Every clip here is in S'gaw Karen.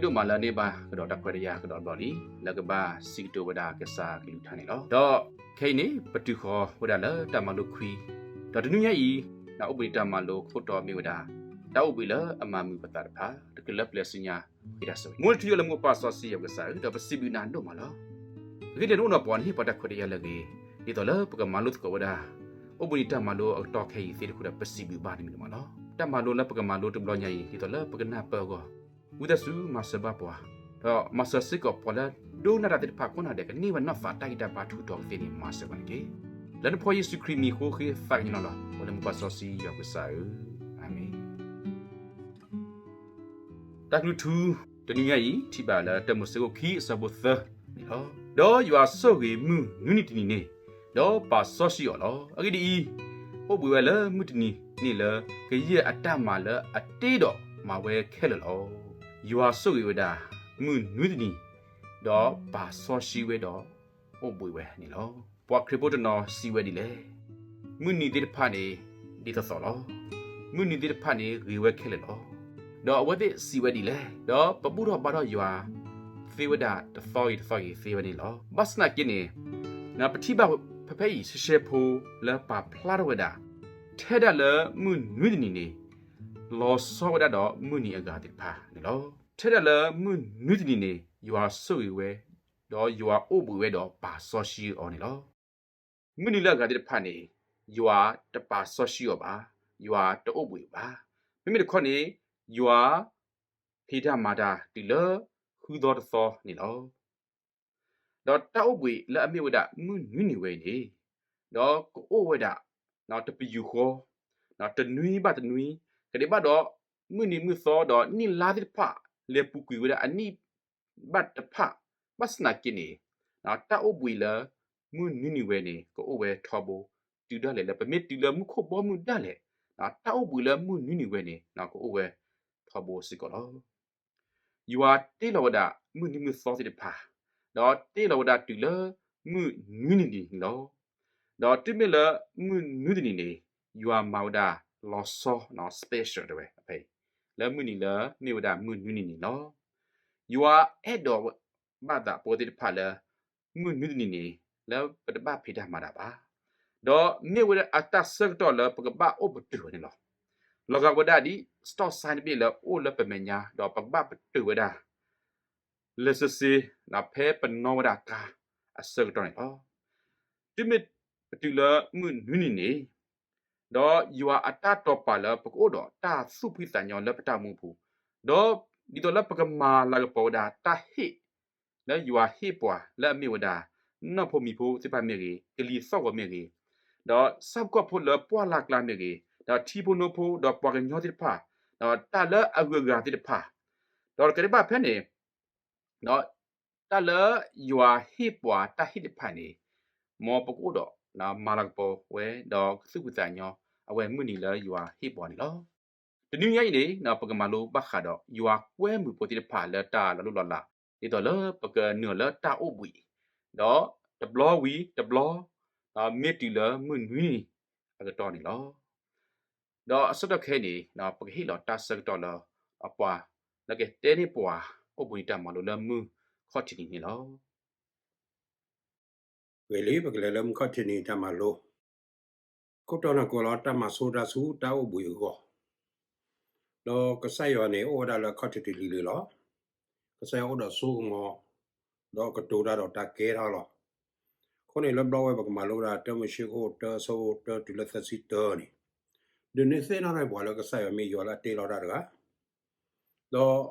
ဒိၣ်မးလၢအန့ၢ်ဘၣ်ကဒီးတၢ်ခွဲးတၢ်ယာ်ကဒီးတဘျီလံ လၢကဘၣ်စံးကတိၤဝဲဒၣ်ကစၢ်အကလုၢ်ကထါန့ၣ်လီၤ. ဒီးခဲအံၤန့ၣ် ပတုၤဃီၤဝဲဒၣ်လၢတၢ်မၤလိခွံ, ဒီးတနွံညါအံၤ အိၣ်ဘှံးနံၤတၢ်မၤလိခိၣ်တီမ့ၢ်ဝဲဒၣ် တၢ်အိၣ်ဘှံးလၢအမၤမုာ်ပသးတဖၣ် တချုးလၢပျဲစုညါဃ့တၢ်ဆိၣ်ဂ့ၤ. မ်နထံၣ်ယိၣ်လၢမူအပၢ်စီဆှံယွၤပကစၢ်ဧၢ, ဒီးပစံးဘျုးနၤဒိၣ်မးလီၤ. အဂ့ၢ်ဒ်အံၤ နအိၣ်ဒီးပှၤန့ၣ်ဟ့ၣ်ပှၤတၢ်ခွဲးတၢ်ယာ်လၢအဂ့ၤ, ဒ်သိးလၢပကမၤလိသကိးဝဲဒၣ် အိၣ်ဘှံးနံၤတၢ်မၤလိအကတီၢ်ခဲအံၤသ့ၣ်တဖၣ်ဒီး ပစံးဘျုးဘၣ်နမံၤဒိၣ်မးလီၤ. တၢ်မၤလိလၢပကမၤလိတဘျီညါအံၤ ဒ်သိးလၢပကနၢ်ပၢၢ်အဂီၢ် ဝံသးစူၤမၤစၢၤဘၣ်ပှၤ, ဒီးမၤစၢၤစ့ၢ်ကီးပှၤလၢဒိကနၣ်တၢ်သ့ၣ်တဖၣ်ကိးဂၤဒဲး ကန့ၢ်ဘၣ်နီၢ်သးတၢ်ဂံၢ်တၢ်ဘါထူးထီၣ်ကသ့န့ၣ် မၤစၢၤပှၤန့ၣ်တက့ၢ်. လၢနဖိယ့ၣ်ၡူးခရံာ်မံၤအဃိ ဃ့သးကညီၤလီၤ. အိၣ်လၢမူပၢ်စီဆှံယွၤပကစၢ်ဧၢ, အၤမ့ၣ်. တၢ်ကလုၢ်ထူ တနွံညါအံၤ ထံၣ်ဘၣ်လၢတၢမိၤၡ့ခိၣ်ခံအဆၢဖိသၢန့ၣ်လီၤ. ဒီးယွၤဆိၣ်ဂ့ၤမုၢ်နွံနံၤတနံၤန့ၣ်, ဒီးပာ်စီဆှံအီၤလီၤ. အဂ့ၢ်ဒ်အံၤ, အိၣ်ဘှံးဝဲလၢမုၢ်တနံၤန့ၣ်လၢ ကယဲၢ်အတၢ်မၤလၢအတ့ဒီးမၤဝဲခဲလၢာ်လီၤ. ယွၤဆိၣ်ဂ့ၤဝဲဒၣ် မုၢ်နွံတနံၤ, ဒီးပာ်စီဆှံဝဲဒီး အိၣ်ဘှံးဝဲန့ၣ်လီၤ. ပှၤခရံာ်ဖိတနီၤစံးဝဲဒ်လဲၣ်, မုၢ်နံၤသ့ၣ်တဖၣ်န့ၣ် ဒ်သိးသိးလီၤ. မုၢ်နံၤသ့ၣ်တဖၣ်န့ၣ် ဂ့ၤဝဲခဲလၢာ်လီၤ. ဒီးအဝဲသ့ၣ်စံးဝဲဒ်လဲၣ်, ဒီးပဘူၣ်ထီၣ်ဘါထီၣ်ယွၤသ့ဝဲဒၣ်တသီဂ့ၤတသီဂ့ၤသ့ဝဲန့ၣ်လီၤ. ဘၣ်ဆၣ်သနာ်က့န့ၣ်, ပထံၣ်ဘၣ်ဖဲအံၤ ရှဲရှဲဖိလၢပာ်ဖျါထီၣ်ဝဲဒၣ်, ထဲဒၣ်လၢမုၢ်နွံတနံၤန့ၣ် လီၤဆီဝဲဒၣ်ဒီးမုၢ်နံၤအဂၤသ့ၣ်တဖၣ်န့ၣ်လီၤ. ထဲဒၣ်လၢမုၢ်နွံတနံၤန့ၣ် ယွၤဆိၣ်ဂ့ၤဝဲ, ဒီးယွၤအိၣ်ဘှံးဝဲဒီးပာ်စီဆှံအီၤန့ၣ်လီၤ. မုၢ်နံၤလၢအဂၤသ့ၣ်တဖၣ်န့ၣ် ယွၤတပာ်စီဆှံအီၤဘၣ်, ယွၤတအိၣ်ဘှံးအီၤဘၣ်. မ့မ့ၢ်တခီန့ၣ် ယွၤဖံးတၢ်မၤတၢ်တုၤလၢဃုသီတသီန့ၣ်လီၤ. ဒီးတၢ်အိၣ်ဘှံးလၢအမ့ၢ်ဝဲဒၣ်မုၢ်နွံနံၤဝဲအံၤန့ၣ်, ဒီးကအိၣ်ဝဲဒၣ် တပယူာ်ဃီ, တနွံဘၣ်တနွံ, ကဒဲးဘၣ်ဒီး မုၢ်နံၤမုၢ်သီဒီးနံၣ်လါသ့ၣ်တဖၣ် လဲၤပူၤကွံာ်ဝဲဒၣ်အနံၣ်ဘၣ်တဖၣ်, ဘၣ်ဆၣ်သနာ်က့န့ၣ် တၢ်အိၣ်ဘှံးလၢမုၢ်နွံနံၤဝဲန့ၣ် ကအိၣ်ဝဲထီဘိ, တုၤဒၣ်လဲာ်လၢပမ့ၢ်တုၤလၢမူခိၣ်ဘီမုၢ်ဒၣ်လဲာ်, တၢ်အိၣ်ဘှံးလၢမုၢ်နွံနံၤဝဲန့ၣ် ကအိၣ်ဝဲထီဘိစ့ၢ်ကီးလီၤ. ယွၤတ့လီၤဝဲဒၣ်မုၢ်နံၤမုၢ်သီသ့ၣ်တဖၣ်, ဒီးတ့လီၤဝဲဒၣ်တုၤလၢမုၢ်နွံနံၤန့ၣ်လီၤ. ဒီးတုၤမ့ၢ်လၢမုၢ်နွံတနံၤန့ၣ် ယွၤမၤဝဲဒၣ်လီၤဆီ special တဲဝဲဖဲအံၤ, လၢမုၢ်နံၤလၢမ့ၢ်ဝဲဒၣ်မုၢ်နွံနံၤန့ၣ်လီၤ. ယွၤအဲၣ်ဒိးဘၣ်သးပဝဲသ့ၣ်တဖၣ်လၢ မုၢ်နွံတနံၤန့ၣ် လၢပတဘၣ်ဖံးတၢ်မၤတၢ်ဘၣ်, ဒီးမ့ၢ်ဝဲဒၣ်အတၢ်ဆၢကတီၢ်လၢပကဘၣ်အိၣ်ပတုာ်ဝဲန့ၣ်လီၤ. လီၤဂာ်ဝဲဒၣ်ဒ် stop sign တဘ့ၣ်လၢအိၣ်လၢပမဲာ်ညါ ဒီးပကဘၣ်ပတုာ်ဝဲဒၣ် လၢစ့စ့ ဖဲပနီၣ်ဝဲဒၣ်ကါအဆၢကတီၢ်န့ၣ်လီၤ. တုၤမ့ၢ်ပတုၤလၢမုၢ်နွံနံၤန့ၣ် ဒီးယွၤအတၢ်တိာ်ပာ်လၢပကအိၣ်ဒီးတၢ်သူၣ်ဖှံသးညီလၢပတၢ်အိၣ်မူပူၤ, ဒီးဒ်သိးလၢပကမၤလၤကပီၤဝဲဒၣ်တၢ်ဟ့ၣ် လၢယွၤဟ့ၣ်ပှၤလၢအမ့ၢ်ဝဲဒၣ် နီၢ်ဖိမံၤဖိသ့ၣ်တဖၣ်မ့ၢ်ဂ့ၤ, ကလံၤသီၣ်ဂီၤမ့ၢ်ဂ့ၤ, ဒီးဆၣ်ဖိကီၢ်ဖိလၢပှၢ်လၢ်ကျါမ့ၢ်ဂ့ၤ, ဒီးထံဖိနိဖိ ဒီးပှၤကညီသ့ၣ်တဖၣ်, ဒီးတၢ်လၢအဂုၤအဂၤသ့ၣ်တဖၣ်, ဒီးတကးဒံးဘၣ်ဖဲန့ၣ် တၢ်လၢယွၤဟ့ၣ်ပှၤတၢ်ဟ့ၣ်သ့ၣ်တဖၣ်န့ၣ် မ်ပကအိၣ်ဒီး မၤလၤကပီၤဝဲ ဒီးကသူၣ်ဖှံသးညီ အဝဲမုၢ်နံၤလၢယွၤဟ့ၣ်ပှၤန့ၣ်လီၤ. တနွံညါအံၤန့ၣ် ပကမၤလိဘၣ်ဃးဒီး ယွၤကွဲမုာ်ပဝဲသ့ၣ်တဖၣ်လၢတၢ်လီၤလိၢ်လီၤလး ဒ်သိးလၢပကနုာ်လၢတၢ်အိၣ်ဘှံး ဒီးတဘျီဝံၤတဘျီ ဒီးမ့ၢ်တုၤလၢမုၢ်နွံနံၤအကတီၢ်န့ၣ်လီၤ. ဒီးအဆၢကတီၢ်ခဲအံၤန့ၣ် ပကဟ့ၣ်လီၤတၢ်ဆၢကတီၢ်လၢ ပှၤလၢကတဲန့ၢ်ပှၤ အိၣ်ဘှံးနံၤတၢ်မၤလိလၢမုၢ်ခီၣ်ထံးနံၤန့ၣ်လီၤ. ဂ့ၤလံ ပကလဲၤလၢမုၢ်ခီၣ်ထံးနံၤတၢ်မၤလိ, ခိၣ်တီန့ၣ်ကိးလီၤ တၢ်မၤဆိဒၣ်ဆူတၢ်အိၣ်ဘှံးအဂီၢ်, ဒီးကစၢ်ယွၤန့ၣ် အိၣ်ဝဲဒၣ်လၢခီၣ်ထံးတလံၤလံၤလီၤ. ကစၢ်ယွၤအိၣ်ဒီးစိကမီၤ, ဒီးကတိၤတၢ်ဒီးတၢ်ကဲထီၣ်လီၤ. အဃိန့ၣ်လၢဘျီဝဲပကမၤလိဝဲဒၣ် တၢမိၤၡ့ခိၣ်တၢ အဆၢဖိတၢတုၤလၢသၢဆံတၢန့ၣ်, ဒုးန့ၢ်သ့ၣ်နီၣ်ထီၣ်ပှၤလၢကစၢ်ယွၤမ့ၢ်ယွၤလၢအတ့လီၤတၢ်တဂၤ, ဒီး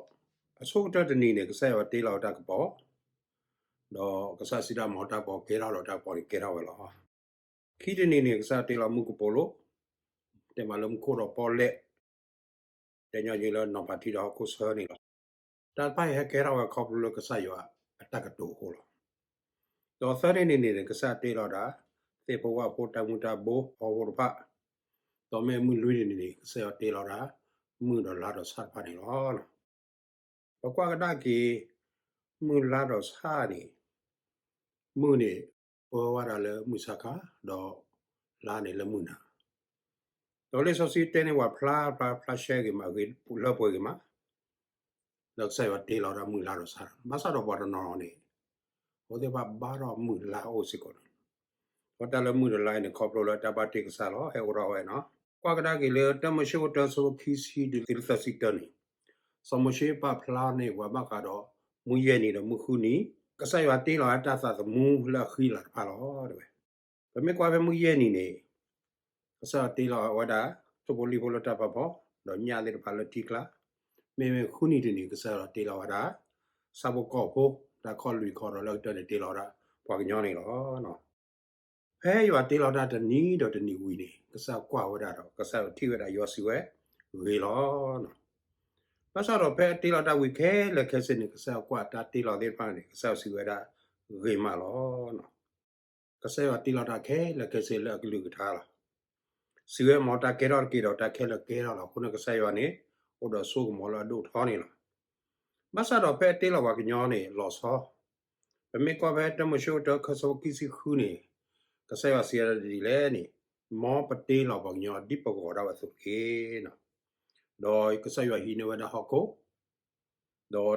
အဆိကတၢၢ်တနံၤန့ၣ် ကစၢ်ယွၤတ့လီၤဝဲတၢ်ကပီၤ, ဒီးကစၢ်စံးတၢ်မၤတၢ်ကပီၤကဲထီၣ်လီၤတၢ်ကပီၤန့ၣ်ကဲထီၣ်ဝဲလီၤ. ခံတနံၤန့ၣ် ကစၢ်တ့လီၤမူကပိာ်လိ, တဲမးလၢမူခိၣ်ဒီးပီၣ်လဲၣ်, တဲညီနုၢ်လၢနီၢ်ဖးထံဒီးဟီၣ်ခိၣ်ဆၢန့ၣ်လီၤ. တၢ်တဖၣ်အံၤဟဲကဲထီၣ်ဝဲခီဖျိလၢကစၢ်ယွၤအတၢ်ကတိၤအဃိလီၤ. ဒီးသၢတနံၤန့ၣ်န့ၣ် ကစၢ်တ့လီၤဒၣ် သ့ၣ်ဖိဝၣ်ဖိ တၢ်မူၤတၢ်ဘိ ဟီၣ်ခိၣ်ဖိတဖၣ်, ဒီးမ့ၢ်မုၢ်လွံၢ်တနံၤန့ၣ် ကစၢ်ယွၤတ့လီၤဒၣ် မုၢ်ဒီးလါဒီးဆၣ်တဖၣ်န့ၣ်လီၤ. ပကွၢ်ကဒါက့ၤ မုၢ်လါဒီးဆၣ်န့ၣ်, မုၢ်န့ၣ် ပၢဝဲဒၣ်လၢမုၢ်ဆါခါ, ဒီးလါန့ၣ်လၢမုၢ်နၤ, ဒီးလံာ်စီဆှံတဲန့ၢ်ပှၤဖျါဖျါဖျါရှဲဂ့ၤမး ဂ့ၤလၢပှဲၤဂ့ၤမး, လၢကစၢ်ယွၤတ့လီၤဝဲဒၣ်မုၢ်လါဒီးဆၣ်, ဘၣ်ဆၣ်ဒီးပှၤတနီၤနီၤန့ၣ် အဝဲသ့ၣ်တဖၣ်ဘါထီၣ်မုၢ်လါအိၣ်စ့ၢ်ကီးန့ၣ်, အဃိတၢ်လၢမုၢ်တလါအံၤန့ၣ် ခီဖျိလၢတၢ်ဘၣ်တ့ကစၢ်လီၤ ဟဲအိၣ်ထီၣ်ဝဲနီၤ. ကွၢ်ကဒါက့ၤလၢတၢမိၤၡ့ခိၣ်တၢ ဆၢဖိခံဆံတုၤလၢသၢဆံတၢန့ၣ်, စီၤမိၤၡ့ပာ်ဖျါန့ၢ်ပှၤဘၣ်ဃးဒီး မုၢ်ယဲၢ်နံၤဒီးမုၢ်ဃုနံၤ, ကစၢ်ယွၤတ့လီၤဝဲတၢ်သးသမူလၢအဃံလၤတဖၣ်လီၤ တဲဝဲ. ပမ့ၢ်ကွၢ်ဖဲမုၢ်ယဲၢ်နံၤန့ၣ် ကစၢ်ယွၤတ့လီၤဝဲဒၣ် ထိၣ်ဖိလံၣ်ဖိလၢတၢ်ဖးဖီ, ဒီးညၣ်သ့ၣ်တဖၣ်လၢထံကျါ, မ့မ့ၢ်ဃုနံၤတနံၤ ကစၢ်ယွၤတ့လီၤဝဲဒၣ် ဆၣ်ဖိကီၢ်ဖိ, တၢ်ခီၣ်လွံၢ်ခီဒီးလၢအကတၢၢ်န့ၣ်တ့လီၤဝဲဒၣ် ပှၤကညီန့ၣ်လီၤ. ဖဲယွၤတ့လီၤတၢ်တနံၤဒီးတနံၤဝံၤန့ၣ် ကစၢ်ယွၤကွၢ်ဝဲဒၣ်ဒီး ကစၢ်ယွၤထံၣ်ဝဲဒၣ်ယွၤစံးဝဲ ဂ့ၤလီၤ. ဘၣ်ဆၣ်ဒီးဖဲအတ့လီၤတၢ်ဝံၤခဲလၢာ်ခဲဆ့န့ၣ် ကစၢ်ယွၤကွၢ်တၢ်တ့လီၤသ့ၣ်တဖၣ်န့ၣ် ကစၢ်ယွၤစံးဝဲဒၣ် ဂ့ၤမးလီၤ. ကစၢ်ယွၤတ့လီၤတၢ်ခဲလၢာ်ခဲဆ့လၢအကလုၢ်ကထါလီၤ. စံးဝဲမ်တၢ်ကဲထီၣ်တက့ၢ်ဒီးတၢ်ခဲလၢာ်ကဲထီၣ်လီၤ. အဃိန့ၣ်ကစၢ်ယွၤန့ၣ် အိၣ်ဒီးစိကမီၤလၢအဒိၣ်ထီန့ၣ်လီၤ. ဘၣ်ဆၣ်ဒီးဖဲအတ့လီၤပှၤကညီန့ၣ် လီၤဆီ, ပမ့ၢ်ကွၢ်ဖဲတၢမိၤၡ့ခိၣ်တၢ ဆၢဖိခံဆံဃုန့ၣ်, ကစၢ်ယွၤစံးဝဲဒၣ်ဒ်လဲၣ်န့ၣ်, မ်ပတ့လီၤပှၤကညီဒ်ပဂီၤဒၣ်ဝဲအသိးတက့ၢ်. ဒီးကစၢ်ယွၤဟံးန့ၢ်ဝဲဒၣ်ဟီၣ်ခိၣ်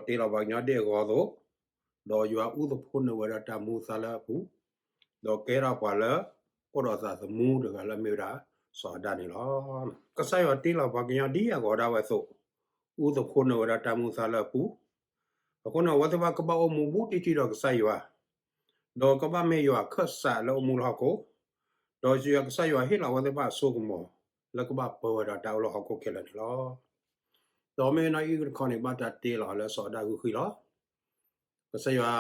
ဒီးတ့လီၤပှၤကညီဒ်အဂီၤအသိး, ဒီးယွၤအူသဖှိနုာ်ဝဲဒၣ်တၢ်မူအသါလၢအပူၤ, ဒီးကဲထီၣ်ပှၤလၢအိၣ်ဒီးသးသမူတဂၤလၢအမ့ၢ်ဝဲဒၣ်စီၤအၤဒၣ်န့ၣ်လီၤ. ကစၢ်ယွၤတ့လီၤပှၤကညီဒ်အဂီၤဒၣ်ဝဲအသိး, အူသဖှိနုာ်ဝဲဒၣ်တၢ်မူအသါလၢအပူၤ, အဃိန့ၣ် အဝဲသ့ၣ်တဖၣ်ကဘၣ်အိၣ်မူဘူးတံၢ်တံၢ်ဒီးကစၢ်ယွၤ, ဒီးကဘၣ်မ့ၢ်ယွၤအခၢၣ်စးလၢအိၣ်မူလၢဟီၣ်ခိၣ်, ဒီးယွၤကစၢ်ယွၤဟ့ၣ်လီၤအဝဲသ့ၣ်တဖၣ်အစိကမီၤ လၢကဘၣ်ပၢဝဲဒၣ်တၢ်အိၣ်လၢဟီၣ်ခိၣ်ခဲလၢာ်န့ၣ်လီၤ. ဒီးမ့ၢ်နီၢ်အံၣ်အုၣ်တခီန့ၣ် ဘၣ်တၢ်တ့လီၤလၢစီၤအၤဒၣ်အဂုာ်ဃံလီၤ. ကစၢ်ယွၤ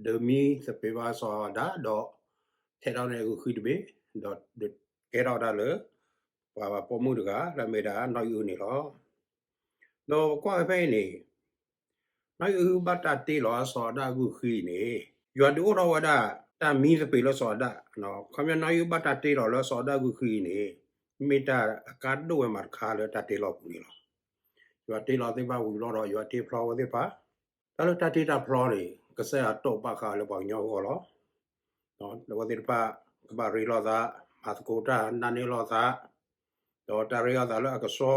ဒုးမံသပ့ၤဘၣ်စီၤအၤဒၣ် ဒီးထဲးထီၣ်န့ၢ်အဂုာ်ဃံတဘ့ၣ်, ဒီးကဲထီၣ်ဝဲဒၣ်လၢ ပှၤပိာ်မုၣ်တဂၤလၢအမ့ၢ်ဝဲဒၣ်နီၢ်အံၣ်အုၣ်န့ၣ်လီၤ. ဒီးပကွၢ်ဖဲအံၤန့ၣ် နီၢ်အံၣ်အုၣ်ဘၣ်တၢ်တ့လီၤစီၤအၤဒၣ်အဂုာ်ဃံအံၤန့ၣ်, ယွၤဒုးအိၣ်ထီၣ်ဝဲဒၣ်တၢ်မံသပ့ၤလၢစီၤအၤဒၣ်, ခီပညီနီၢ်အံၣ်အုၣ်ဘၣ်တၢ်တ့လီၤလၢစီၤအၤဒၣ်အဂုာ်ဃံအံၤန့ၣ်, မ့ၢ်တၢ်အကါဒိၣ်ဝဲမးတခါလၢတၢ်တ့လီၤအပူၤန့ၣ်လီၤ. ယွၤတ့လီၤသ့ၣ်တဖၣ်ဝံၤဘျီဒီး ယွၤတ့ဖျီဝဲသ့ၣ်တဖၣ်, တၢ်လၢတၢ်တ့တၢ်ဖျီန့ၣ် ကစၢ်ယွၤတိာ်ပာ်ဃာ်ဝဲလၢပှၤကညီအဂီၢ်လီၤ. ဒီးအဝဲသ့ၣ်တဖၣ် ကဘၣ်ရ့လိာ်သး, မၤသကိးတၢ်, နာ်န့ၢ်လိာ်သး, ဒီးတၢ်ရ့လိာ်သးလၢအကဆှီ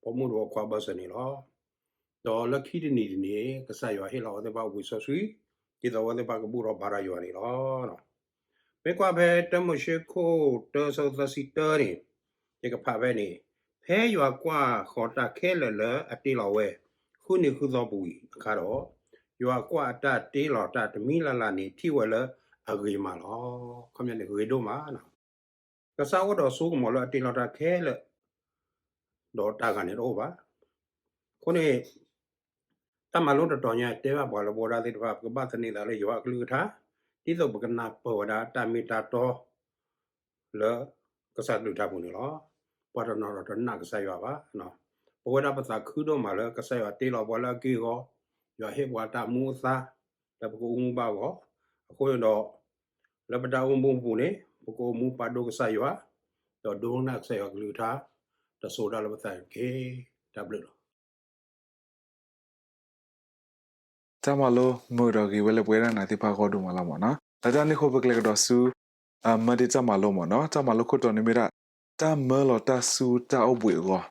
ပိာ်မုၣ်ဒီးပိာ်ခွါအဘၢၣ်စၢၤန့ၣ်လီၤ. ဒီးလၢခံတနံၤတနံၤ ကစၢ်ယွၤဟ့ၣ်လီၤအဝဲသ့ၣ်တဖၣ်ဝံစီဆှံ, ဒ်သိးအဝဲသ့ၣ်တဖၣ်ကဘူၣ်ထီၣ်ဘါထီၣ်ယွၤန့ၣ်လီၤ. မ့ၢ်ကွၢ်ဖဲတၢမိၤၡ့ခိၣ်တၢဆၢသၢဆံတၢန့ၣ်, ယကဖးဖဲန့ၣ်, ဖဲယွၤကွၢ်ဃီၤတၢ်ခဲလၢာ်လၢအတ့လီၤဝဲ ဃုနံၤဃုသီပူၤဝံၤအခါဒီး, ယွၤကွၢ်အတၢ်တ့လီၤတၢ်တမံၤလၢ်လၢ်န့ၣ်ထံၣ်ဝဲလၢအဂ့ၤမးလီၤ. ခီပညီန့ၣ်ဂ့ၤဒိၣ်မး, ကစၢ်အိၣ်ဒီးစိကမီၤလၢအတ့လီၤတၢ်ခဲလၢာ်, ဒီးတၢ်ဂၤန့ၣ်တအိၣ်ဘၣ်. အဃိန့ၣ် တၢ်မၤလိတတီၤညါတဲဘၣ်ပှၤလၢပဝဲဒၣ်သ့ၣ်တဖၣ် ပကဘၣ်သန့ၤသးလၢယွၤအကလုၢ်ကထါ, ဒ်သိးပကနၢ်ပၢၢ်ဝဲဒၣ်တၢ်မ့ၢ်တၢ်တီ လၢကစၢ်ကလုၢ်ကထါပူၤန့ၣ်လီၤ. ပှၤတနီၤဒီးတနာ်ကစၢ်ယွၤဘၣ်. ပဝဲဒၣ်ပသးခုဒိၣ်မးလၢကစၢ်ယွၤတ့လီၤပှၤလၢအက့ၢ်အဂီၤ, ယွၤဟ့ၣ်ပှၤတၢ်မူအသါ လၢပကအိၣ်မူဘၣ်အဂီၢ်, အဃိန့ၣ်ဒီး လၢပတၢ်အိၣ်မူပူၤန့ၣ် ပကအိၣ်မူပာ်ဒိၣ်ကစၢ်ယွၤ, ဒီးဒိကနၣ်ကစၢ်ယွၤကလုၢ်ကထါ, တၢ်စိၤဒၣ်လၢပသးန့ၣ်တက့ၢ်. တၢ်ဘျုးလီၤ. တၢ်မၤလိမုာ်ဒီးဂ့ၤဝဲလၢပဝဲဒၣ်နၤသ့ၣ်တဖၣ်အဂီၢ်ဒိၣ်မးလီၤမ့ၢ်နီၤ. လၢတၢ်န့ၣ်အဃိပကလဲၤကဒီးဆူ မၢဒ့တၢ်မၤလိမ့ၢ်နီၤ. တၢ်မၤလိခိၣ်တီန့ၣ်မ့ၢ်ဒၣ် တၢ်မၢလီၤတၢ်ဆူတၢ်အိၣ်ဘှံးအဂီၢ်.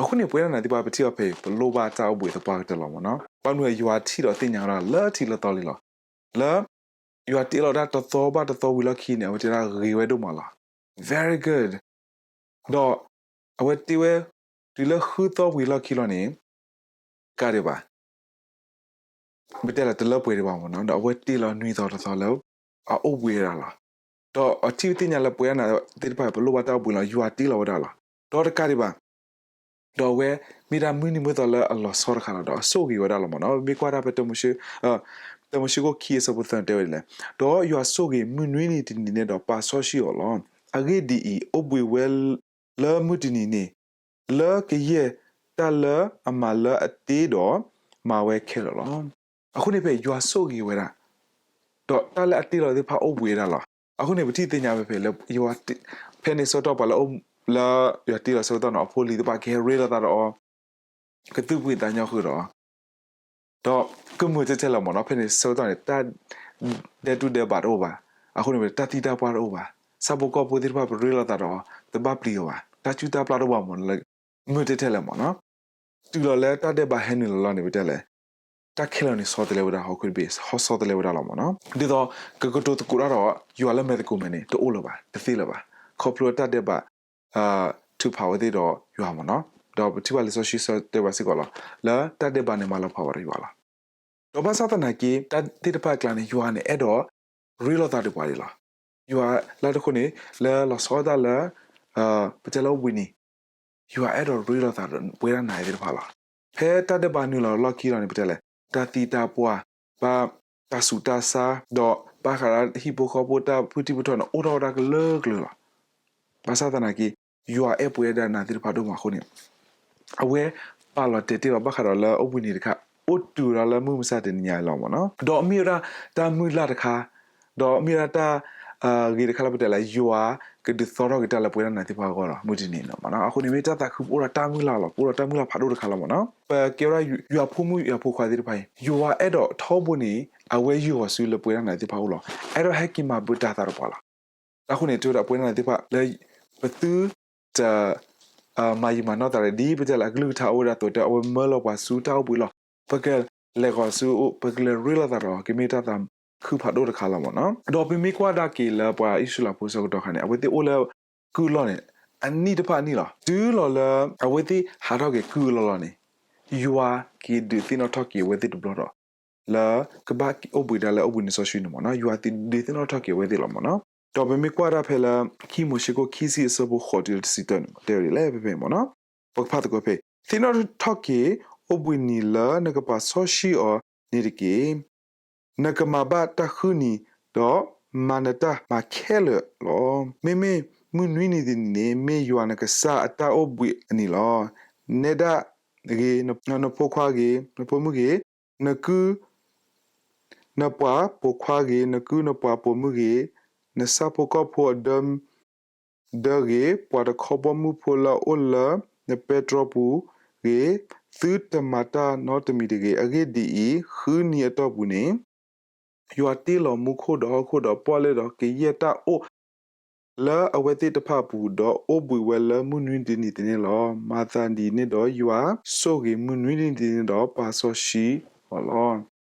အဃိန့ၣ် ပဝဲဒၣ်နၤသ့ၣ်တဖၣ်ပထံၣ်အီၤဖဲအံၤ ပလိၣ်ဘၣ်တၢ်အိၣ်ဘှံးသပှၢ်ကတၢၢ်လီၤမ့ၢ်နီၤ. ဘၣ်မနုၤယွၤထံၣ်ဒီးသ့ၣ်ညါဝဲဒၣ်လၢထံးလၢသီလံလီၤ. လၢ ယွၤတ့လီၤတၢ်တသီဘၣ်တသီဝံၤလီၢ်ခံန့ၣ် အဝဲတဲဒၣ်ဂ့ၤဝဲဒိၣ်မးလီၤ. Very good. ဒီး အဝဲတ့ဝဲ တုၤလၢဃုသီဝံၤလီၢ်ခံလီၤန့ၣ် ကါဒံးဘၣ် ပတဲလၢတလၢပှဲၤဒံးဘၣ်မ့ၢ်နီၤ, ဒီးအဝဲတ့လီၤနွံသီတသီလၢ အအိၣ်ဘှံးဝဲဒၣ်လီၤ. ဒီးအထံၣ်သ့ၣ်ညါလၢပဝဲဒၣ်နၤသ့ၣ်တဖၣ် ပလိၣ်ဘၣ်တၢ်အိၣ်ဘှံးလီၤ, ယွၤတ့လီၤဝဲဒၣ်လီၤ. ဒီးတကးဒံးဘၣ် ဒီးအဝဲ မ့ၢ်ဒၣ်မုၢ်နံၤမုၢ်သီလၢအလီၤဆီတခါလီၤ, ဒီးအဆိၣ်ဂ့ၤဝဲဒၣ်လီၤမ့ၢ်နီၤ. မ့ၢ်ကွၢ်တၢ်ဖဲတၢမိၤၡ့ တၢမိၤၡ့ခိၣ်ခံအဆၢဖိသၢတဲဝဲဒ်လဲၣ်, ဒီးယွၤဆိၣ်ဂ့ၤမုၢ်နွံနံၤတနံၤန့ၣ်ဒီးပာ်စီဆှံအီၤလီၤ. အဂ့ၢ်ဒ်အံၤ, အိၣ်ဘှံးဝဲလၢမုၢ်တနံၤန့ၣ် လၢကယဲၢ်တၢ်လၢအမၤလၢအတ့ဒီး မၤဝဲခဲလၢာ်လီၤ. အဃိန့ၣ်ဖဲယွၤဆိၣ်ဂ့ၤဝဲဒၣ် ဒီးတၢ်လၢအတ့လီၤသ့ၣ်တဖၣ်အိၣ်ဘှံးဝဲဒၣ်လီၤ. အဃိန့ၣ် ပထံၣ်သ့ၣ်ညါဝဲဖဲလၢ ဖဲန့ၣ်ဆၢကတီၢ်ပှၤလၢ လၢယွၤတ့လီၤဆၢကတီၢ်န့ၣ် အဖိအလံၤသ့ၣ်တဖၣ်ကဟဲရ့လိာ်သးဒီးအီၤ, ကသူၣ်ဖှံသးညီဃုာ်ဒီးအီၤ, ဒီးကမုာ်ထဲထဲလၢာ်မ့ၢ်နီၤ. ဖဲန့ၣ်ဆၢကတီၢ်န့ၣ် တၢ်ဒဲးတူၢ်ဒဲးဘးတအိၣ်ဘၣ်. အဃိန့ၣ် တၢ်သံတၢ်ပှၢ်တအိၣ်ဘၣ်. ဆၣ်ဖိကီၢ်ဖိသ့ၣ်တဖၣ်ပရ့လိာ်သးဒီးအီၤ တဘၣ်ပျံၤအီၤဘၣ်. တၢ်စုတၢ်ပျၢ်တအိၣ်ဘၣ်မ့ၢ်နီၤ, မုာ်ထဲထဲလၢာ်မ့ၢ်နီၤ. တုၤလီၤလၢတၢ်ဒဲးဘးဟဲနုာ်လီၤလီၤန့ၣ် ပတဲလဲၣ်, တၢ်ခဲလၢာ်န့ၣ်ဆီတလဲဝဲဒၣ်ဟီၣ်ခိၣ်တဘ့ၣ်, ဟီၣ်ဆီတလဲဝဲဒၣ်လီၤမ့ၢ်နီၤ. ဒ်သိး ကကတိၤသကိးတၢ်ဒီး ယွၤလၢမဲာ်သကိးမဲာ်န့ၣ် တအိၣ်လၢၤဘၣ်, တသ့လၢၤဘၣ်. ခီဖျိတၢ်ဒဲးဘး ထုးဖးဝဲသ့ၣ်ဒီးယွၤမ့ၢ်နီၤ. ဒီးပထံၣ်ဘၣ်လံာ်စီဆှံတဲဘၣ်စ့ၢ်ကီးလီၤ, လၢတၢ်ဒဲးဘးန့ၣ်မၤလီၤဖးဝဲဒီးယွၤလီၤ. ဒီးဘၣ်ဆၣ်သနာ်က့ တၢ်သ့ၣ်တဖၣ်အကျါန့ၣ် ယွၤန့ၣ်အဲၣ်ဒိးရ့လိာ်သးဒီးပှၤဒံးလီၤ. ယွၤလၢတဃိန့ၣ် လၢလီၤဆီဒၣ်တၢ်လၢ ပတဲလၢအိၣ်ဘှံးနံၤ ယွၤအဲၣ်ဒိးရ့လိာ်သးဒီးပဝဲဒၣ်နၤသ့ၣ်တဖၣ်လီၤ. ဖဲတၢ်ဒဲးဘးနုာ်လီၤလီၢ်ခံလီၤန့ၣ် ပတဲလဲၣ်, တၢ်သံတၢ်ပှၢ်, ဘၣ်တၢ်ဆူးတၢ်ဆါ, ဒီးဘၣ်ဃးဒီးဟံၣ်ဖိဃီဖိတၢ်ဖုၣ်ထံၣ်ဖုၣ်ထီန့ၣ် အိၣ်ထီၣ်ဝဲဒၣ်ကလၢကလၢာ်လီၤ. ဘၣ်ဆၣ်သနာ်က့ ယွၤအဲၣ်ပဝဲဒၣ်နၤသ့ၣ်တဖၣ်ဒိၣ်မးအဃိန့ၣ် အဝဲပာ်လီၤတဲာ်တ့ၢ်လီၤဘၣ်ဃးဒီးလၢအိၣ်ဘှံးနံၤတခါ အိၣ်တုၤဒီးလၢမုၢ်မဆါတနံၤညါလီၤမ့ၢ်နီၤ. ဒီးမ့ၢ်ဝဲဒၣ်တၢ်မုၢ်လၢ်တခါ, ဒီးမ့ၢ်ဝဲဒၣ်တၢ် ဂ့ၤတခါလၢပတဲလၢ ယွၤကဒုးသီထီၣ်က့ၤတၢ်လၢပဝဲဒၣ်နၤသ့ၣ်တဖၣ်အဂီၢ်လီၤ မုၢ်တနံၤန့ၣ်မ့ၢ်နီၤ. အဃိန့ၣ် မ့ၢ်တၢ်သးခု ပအိၣ်ဒီးတၢ်မုၢ်လၢ်လီၤ, ပအိၣ်ဒီးတၢ်မုၢ်လၢ်ဖးဒိၣ်တခါလီၤမ့ၢ်နီၤ. ပကဲဝဲဒၣ်ယွၤဖိမုၣ်ယွၤဖိခွါသ့ၣ်တဖၣ်အံၤ ယွၤအဲၣ်ဒိးထီဘိန့ၣ် အဝဲယုၢ်အီၤဆူလၢပဝဲဒၣ်နၤသ့ၣ်တဖၣ်အအိၣ်လီၤ. အဲၣ်ဒိးဟဲက့ၤမၤဘၢတၢ်သးဒီးပှၤလီၤ. အဃိန့ၣ် တဲဝဲဒၣ်ပဝဲဒၣ်နၤသ့ၣ်တဖၣ်လၢ ပသုတ မၤယံာ်မၤနီၢ်သးဒီး ဒ်ပတဲလၢအကလုၢ်ကထါအိၣ်ဝဲဒၣ်အသိး တဲအဝဲမၢလီၤပှၤဆူတၢ်အိၣ်ဘှံးလီၤ. ပကလဲၤဃီၤဆူ ပကလဲၤရ့လိာ်သးဒီး ကမ့ၢ်တၢ်သးခုဖးဒိၣ်တခါလီၤမ့ၢ်နီၤ. ဒီးပမ့ၢ်ကွၢ်ဒၣ်က့ၤလၢပှၤအံၣ်စရ့လးဖိဆၢကတီၢ်ခါန့ၣ် အဝဲသ့ၣ်အိၣ်လၢကုၢ်အလီၢ်န့ၣ် အနံၣ်တဖၣ်အနံၣ်လီၤ. တုၤလီၤလၢ အဝဲသ့ၣ်ဟးထီၣ်က့ၤကုၢ်အလီၢ်လီၤန့ၣ် ယွၤက့ၤဒုးသ့ၣ်နီၣ်ထီၣ်က့ၤအဝဲသ့ၣ်တဘျီဒီး လၢကဘၣ်အိၣ်ဘှံးဒၣ်လၢအိၣ်ဘှံးနံၤစီဆှံန့ၣ်မ့ၢ်နီၤ, ယွၤဒုးသ့ၣ်နီၣ်ထီၣ်က့ၤအဝဲသ့ၣ်လီၤမ့ၢ်နီၤ. ဒီးပမ့ၢ်ကွၢ်ဒၣ်ဖဲလၢ ခံမိၤၡ့ခိၣ်ခံဆံအဆၢဖိဃိးတုၤလၢတဆံတၢန့ၣ် တဲဝဲဒ်လဲၣ်ဖဲဖဲမ့ၢ်နီၤ. ပကဖးသကိးဖဲ သ့ၣ်နီၣ်ထီၣ်က့ၤအိၣ်ဘှံးနံၤလၢနကပာ်စီဆှံအီၤန့ၣ်တက့ၢ်. နကမၤဘၣ်တၢ်ဃုနံၤ, ဒီးမၤနတၢ်မၤခဲလၢာ်လီၤ. မ့မ့ၢ်မုၢ်နွံနံၤတနံၤန့ၣ် မ့ၢ်ယွၤနကစၢ်အတၢ်အိၣ်ဘှံးအနံၤလီၤ. နဲဒၣ်ဂ့ၤ, နဖိခွါဂ့ၤ, နဖိမုၣ်ဂ့ၤ, နကုၢ် နပှၤပိာ်ခွါဂ့ၤ, နကုၢ်နပှၤပိာ်မုၣ်ဂ့ၤ, နဆၣ်ဖိကီၢ်ဖိအဒၢ ဒၢဂ့ၤ, ပှၤတခီဘီမုၢ်ဖိလၢအအိၣ်လၢနပဲတြီပူၤဂ့ၤ, သုတမၤတၢ်နီတမံၤတဂ့ၤ. အဂ့ၢ်ဒ်အံၤ, ဃုနံၤအတီၢ်ပူၤန့ၣ် ယွၤတ့လီၤမူခိၣ်ဒီးဟီၣ်ခိၣ်ဒီးပီၣ်လဲၣ်ဒီးကယဲၢ်တၢ်အိၣ်လၢအဝဲသ့ၣ်တဖၣ်အပူၤ, ဒီးအိၣ်ဘှံးဝဲလၢမုၢ်နွံတနံၤတန့ၣ်လီၤ. မၤသးဒ်န့ၣ်ဒီး ယွၤဆိၣ်ဂ့ၤမုၢ်နွံနံၤတနံၤဒီး ပာ်စီဆှံအီၤလီၤ.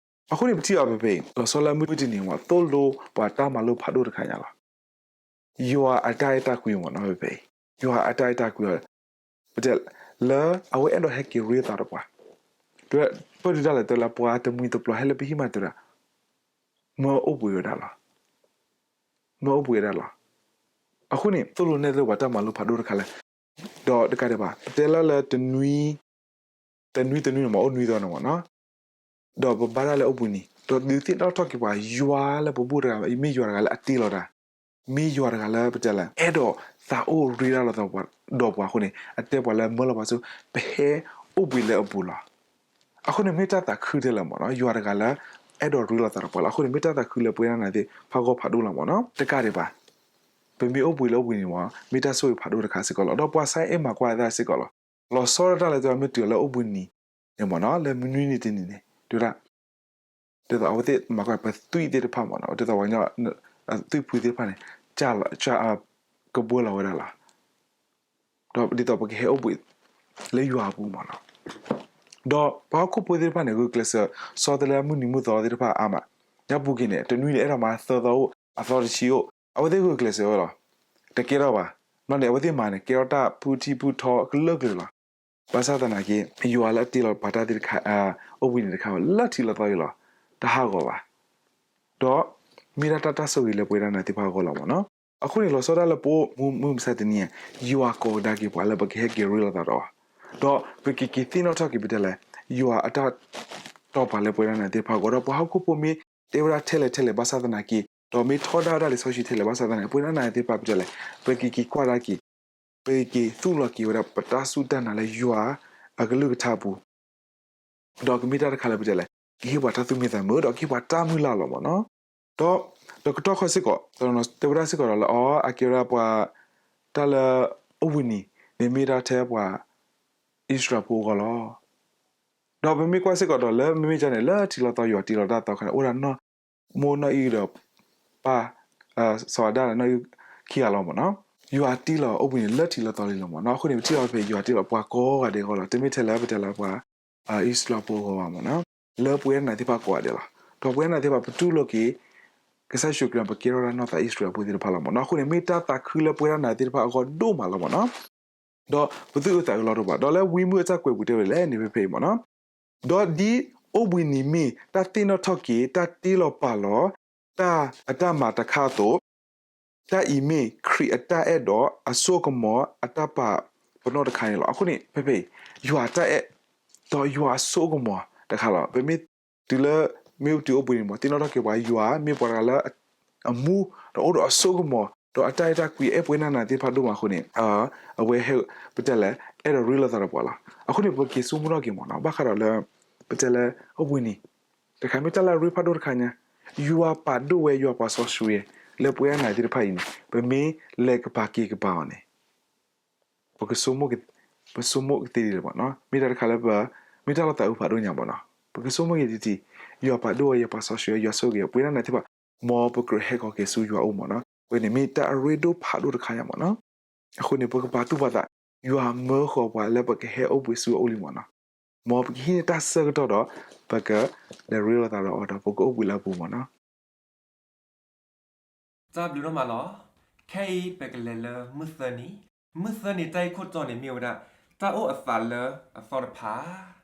အဃိန့ၣ် ပထံၣ်အီၤဖဲဖဲအံၤ လီၤဆီလၢမုၢ်တနံၤဝဲ သိၣ်လိပှၤတၢ်မၤလိဖးဒိၣ်တခါညါလီၤ. ယွၤအတၢ်အဲၣ်တၢ်ကွံမ့ၢ်နီၤ ဖဲဖဲအံၤ ယွၤအတၢ်အဲၣ်တၢ်ကွံအီၤ ပတဲလၢအဝဲအဲၣ်ဒိးဟဲက့ၤရ့သးဒီးပှၤ, ပၢၢ်ဒုးတၢ်လဲၤတဲလၢပှၤတမှံၤတပျီၤဟဲလၢပဟံၣ်မးတရၣ်, မၢအိၣ်ဘှံးဝဲဒၣ်လီၤ. မၢအိၣ်ဘှံးဝဲဒၣ်လီၤ. အဃိန့ၣ် သိၣ်လိနဲၣ်သ့ၣ်ပှၤတၢ်မၤလိဖးဒိၣ်တခါလဲၣ်, ဒီးတကးဒံးဘၣ် ပတဲလၢလၢတနွံ တနွံတနွံန့ၣ်မး အိၣ်နွံသီန့ၣ်မးနီၤ, ဒီးပဘါတၢ်လၢအိၣ်ဘှံးနံၤ ဒီးဒုးသ့ၣ်နီၣ်ထီၣ်က့ၤပှၤ ယွၤလၢပဘူၣ်တဂၤ မ့ၢ်ယွၤတဂၤလၢအတ့လီၤတၢ်, မ့ၢ်ယွၤတဂၤလၢပတဲလဲၣ် အဲၣ်ဒိးသးအိၣ်ရ့ဒၣ်လီၤသးဒီးပှၤအဃိန့ၣ် အတဲပှၤလၢမၢလီၤပှၤဆူ ပဟဲအိၣ်ဘှံးလၢအပူၤလီၤ. အဃိန့ၣ်မ့ၢ်တၢ်သးခုထဲလဲၣ်မးနီၤ ယွၤတဂၤလၢ အဲၣ်ဒိးရ့လိာ်သးဒီးပှၤလီၤ. အဃိန့ၣ်မ့ၢ်တၢ်သးခုလၢပဝဲဒၣ်နၤသ့ၣ်တဖၣ်အဂီၢ်ဖးဒိၣ်လီၤမးနီၤ. တကးဒံးဘၣ် ပမ့ၢ်အိၣ်ဘှံးလၢအိၣ်ဘှံးနံၤမး မ့ၢ်တၢ်ဆိၣ်ဂ့ၤဖးဒိၣ်တခါစ့ၢ်ကီးလီၤ. ဒီးပှၤစါအ့ၣ်မၤကွၢ်အသးစ့ၢ်ကီးလီၤ. လီၤဆီဒၣ်တၢ်လၢတဲမ့ၢ်တုၤလၢအိၣ်ဘှံးနံၤန့ၣ်မးနီၤ လၢမနွံနံၤတနံၤန့ၣ် တဲဝဲဒၣ် ဒ်သိးအဝဲသ့ၣ်မၤကွၢ်ပသွံၣ်သ့ၣ်တဖၣ်မးနီၤ ဒ်သိးပှၤကညီ သွံၣ်ဖုသ့ၣ်တဖၣ်န့ၣ် ကဘှၢလီၤဝဲဒၣ်လီၤ. ဒီးဒ်သိးပကဟဲအိၣ်ဘှံးလၢယွၤအပူၤမးနီၤ. ဒီးပှၤဟီၣ်ခိၣ်ဖိသ့ၣ်တဖၣ်န့ၣ် ဂုာ်ကျဲးစၢး ဆီတလဲမုၢ်နံၤမုၢ်သီသ့ၣ်တဖၣ်အါမး, ညါပူၤက့ၤန့ၣ် တနွံန့ၣ် အဲၣ်ဒိးမၤသၢသီအိၣ် အသီတဆံအိၣ် အဝဲသ့ၣ်ဂုာ်ကျဲးစၢးဝဲလီၤ. တကဲထီၣ်ဘၣ်, ဘျီန့ၣ် အဝဲသ့ၣ်မၤန့ၣ် ကဲထီၣ်တၢ်ဖုၣ်ထံၣ်ဖုၣ်ထီကလုာ်ကလုာ်လီၤ. ဘၣ်ဆၣ်သနာ်က့ ယွၤလၢအတ့လီၤပှၤတၢ်သ့ၣ်တခါ အိၣ်ဘှံးနံၤတခါဝဲလၢထံးလီၤသီအံၤလီၤ. တဟးဂီၤဘၣ်. ဒီးမ့ၢ်ဒၣ်တၢ်တၢ်ဆိၣ်ဂ့ၤလၢပဝဲဒၣ်နၤသ့ၣ်တဖၣ်အဂီၢ်လီၤမးနီၤ. အဃိန့ၣ် လီၤဆီဒၣ်လၢပအိၣ်မူမုၢ်မဆါတနံၤအံၤ ယွၤကိးကဒါက့ၤပှၤလၢပကဟဲက့ၤရ့လိာ်သးဒီးအီၤ, ဒီးပကက့ၤသ့ၣ်နီၣ်ထီၣ်က့ၤပတဲလဲၣ် ယွၤအတၢ်တိာ်ပာ်လၢပဝဲဒၣ်နၤသ့ၣ်တဖၣ်အဂီၢ် ဒီးပှၤဟီၣ်ခိၣ်ဖိမ့ၢ်တဲဝဲဒၣ်ထဲလဲၣ်ထဲလဲၣ်ဘၣ်ဆၣ်သနာ်က့ ဒီးမ့ၢ်ထီဒါဝဲဒၣ်လံာ်စီဆှံထဲလဲၣ်ဘၣ်ဆၣ်သနာ်က့ ပဝဲဒၣ်နၤသ့ၣ်တဖၣ်ပတဲလဲၣ် ပကက့ၤကွၢ်ဒၣ်က့ၤ ပကက့ၤသူၣ်လီၤက့ၤဝဲဒၣ်ပတၢ်စူၢ်တၢ်နာ်လၢယွၤအကလုၢ်ကထါပူၤ ဒီးကမ့ၢ်တၢ်တခါလၢပတဲလဲၣ် ကဟ့ၣ်ပှၤတၢ်သူၣ်မံသးမုာ် ဒီးကဟ့ၣ်ပှၤတၢ်မုၢ်လၢ်လီၤမးနီၤ. ဒီး ဒီးကတီၢ်ခီစ့ၢ်ကီး တဲဝဲဒၣ်စ့ၢ်ကီးဒီးလၢအီၤ အကဲဝဲဒၣ်ပှၤ တၢ်လၢအိၣ်ဘှံးနံၤန့ၣ်မ့ၢ်ဒၣ်ထဲပှၤအံၣ်စရ့လးဖိအဂီၢ်လီၤ. ဒီးပမ့ၢ်ကွၢ်စ့ၢ်ကီးဒီးလၢမ့မ့ၢ်ကန့ၣ် လၢထံးလီၤသီယွၤတ့လီၤတၢ်သီခါန့ၣ် အိၣ်ဒၣ်နီၢ်မိၢ်နီၢ်အံၣ်ဒီး ပၢ် စီၤအၤဒၣ်နီၢ်အံၣ်ခံဂၤလီၤမးနီၤ. ယွၤတ့လီၤအိၣ်ဘှံးနံၤလၢထံးလၢသီလံလီၤမ့ၢ်နီၤ. အဃိန့ၣ် ပထံၣ်လီၤဖဲ ယွၤတ့လီၤပှၤကိးဂၤဒဲးအဂီၢ်လီၤ. တမ့ၢ်ထဲလၢပတဲလၢပှၤ အံၣ်စရ့လးဖိအဂီၢ်ဘၣ်မ့ၢ်နီၤ. လၢပဝဲဒၣ်နၤသ့ၣ်တဖၣ်ကိးဂၤဒဲးလီၤ. ဒီးပဝဲဒၣ်နၤသ့ၣ်တဖၣ် ပတူၢ်လိာ်က့ၤ ကစၢ်ယ့ၣ်ၡူးခရံာ် ပကဲထီၣ်ဒၣ်နီၢ်သးအံၣ်စရ့လးဖိသ့ၣ်တဖၣ်လီၤမ့ၢ်နီၤ. အဃိန့ၣ် မ့ၢ်တၢ်သးခုလၢပဝဲဒၣ်နၤသ့ၣ်တဖၣ်အဂီၢ်ဒိၣ်မးလီၤမ့ၢ်နီၤ. ဒီးပသုးအုးသးအုးလီၤတအိၣ်ဘၣ်. ဒီးလၢဝံမုၢ်အတၢ်ကွဲးပူၤတဲဝဲဒ်လဲၣ်န့ၣ် ဖဲဖဲအံၤမ့ၢ်နီၤ. ဒီးဒ်အိၣ်ဘှံးနံၤမ့ၢ်တၢ်သ့ၣ်နီၣ်ထီၣ်က့ၤ တၢ်တ့လီၤပာ်လီၤ တၢ်အတၢ်မၤတခါအသိး, တၢ်အံၤမ့ၢ်ခရံာ်အတၢ်အဲၣ်ဒီးအစိကမီၤအတၢ်ပာ်ပနီၣ်တခါန့ၣ်လီၤ. အဃိန့ၣ် ဖဲဖဲအံၤ ယွၤအတၢ်အဲၣ် ဒီးယွၤအစိကမီၤတခါလီၤ. ပမ့ၢ်တုၤလၢ မ့ၢ်တုၤအိၣ်ဘှံးနံၤမ့ၢ် သ့ၣ်နီၣ်ထီၣ်က့ၤပှၤ ယွၤမ့ၢ်ပှၤတဂၤလၢအမူ ဒီးအိၣ်ဒီးအစိကမီၤ ဒီးအတၢ်အဲၣ်တၢ်ကွံ အဲၣ်ပဝဲဒၣ်နၤသ့ၣ်တဖၣ်ဒိၣ်မးအဃိန့ၣ် အဝဲဟဲ ပတဲလဲၣ် အဲၣ်ဒိးရ့လိာ်သးဒီးပှၤလီၤ. အဃိန့ၣ် ပက့ၤဆိကမိၣ်ထီၣ်က့ၤမ့ၢ်နီၤ ဘၣ်ဃးဒီးလၢ ပတဲလၢအိၣ်ဘှံးနံၤ တခါမ့ၢ်တၢ်လၢအရ့ဖးဒိၣ်တခါညါ ယွၤပာ်ဒိၣ်ဝဲယွၤပှၤစီဆှံ လၢပဝဲဒၣ်နၤသ့ၣ်တဖၣ်အံၤန့ၣ် ပမ့ၢ်လဲၤကပၤက့ၤကပၤအီၤန့ၣ် ပကဆိကမိၣ် ပဆိကမိၣ်ကသ့ဒ်လဲၣ်မ့ၢ်နီၤ. မ့ၢ်တၢ်တခါလၢပ မ့ၢ်တၢ်လီၤသးအုးဖးဒိၣ်ညါမ့ၢ်နီၤ. ပကဆိကမိၣ်က့ၤတထံၣ် ယွၤပာ်ဒိၣ်ဝဲယွၤပှၤစီဆှံ ယွၤဆိၣ်ဂ့ၤ ပဝဲဒၣ်နၤသ့ၣ်တဖၣ် မ်ပကဟဲကီၤက့ၤဆူယွၤအအိၣ်မ့ၢ်နီၤ. အဝဲန့ၣ်မ့ၢ်တၢ်အရ့ဒိၣ်ဖးဒိၣ်တခါညါမ့ၢ်နီၤ. အဃိန့ၣ် ပကပာ်သူၣ်ပာ်သး ယွၤမၢဃီၤပှၤလၢပကဟဲအိၣ်ဘှံးဆူအအိၣ်လံမ့ၢ်နီၤ. မ်ပကဟံးန့ၢ်တၢ်ဆၢကတီၢ်ဒီး ပကလဲၤရ့လိာ်သးဒီးအီၤဒီး ပကအိၣ်ဘှံးလၢအပူၤမ့ၢ်နီၤ. တၢ်ဘျုးဒိၣ်မးလီၤ. ခဲအံၤပကလဲၤလၢမုၢ်သၢနံၤ, မုၢ်သၢနံၤတၢ်ဂ့ၢ်ခိၣ်တီန့ၣ်မ့ၢ်ဝဲဒၣ် တၢ်အိၣ်အသးလၢအသီတဖၣ်.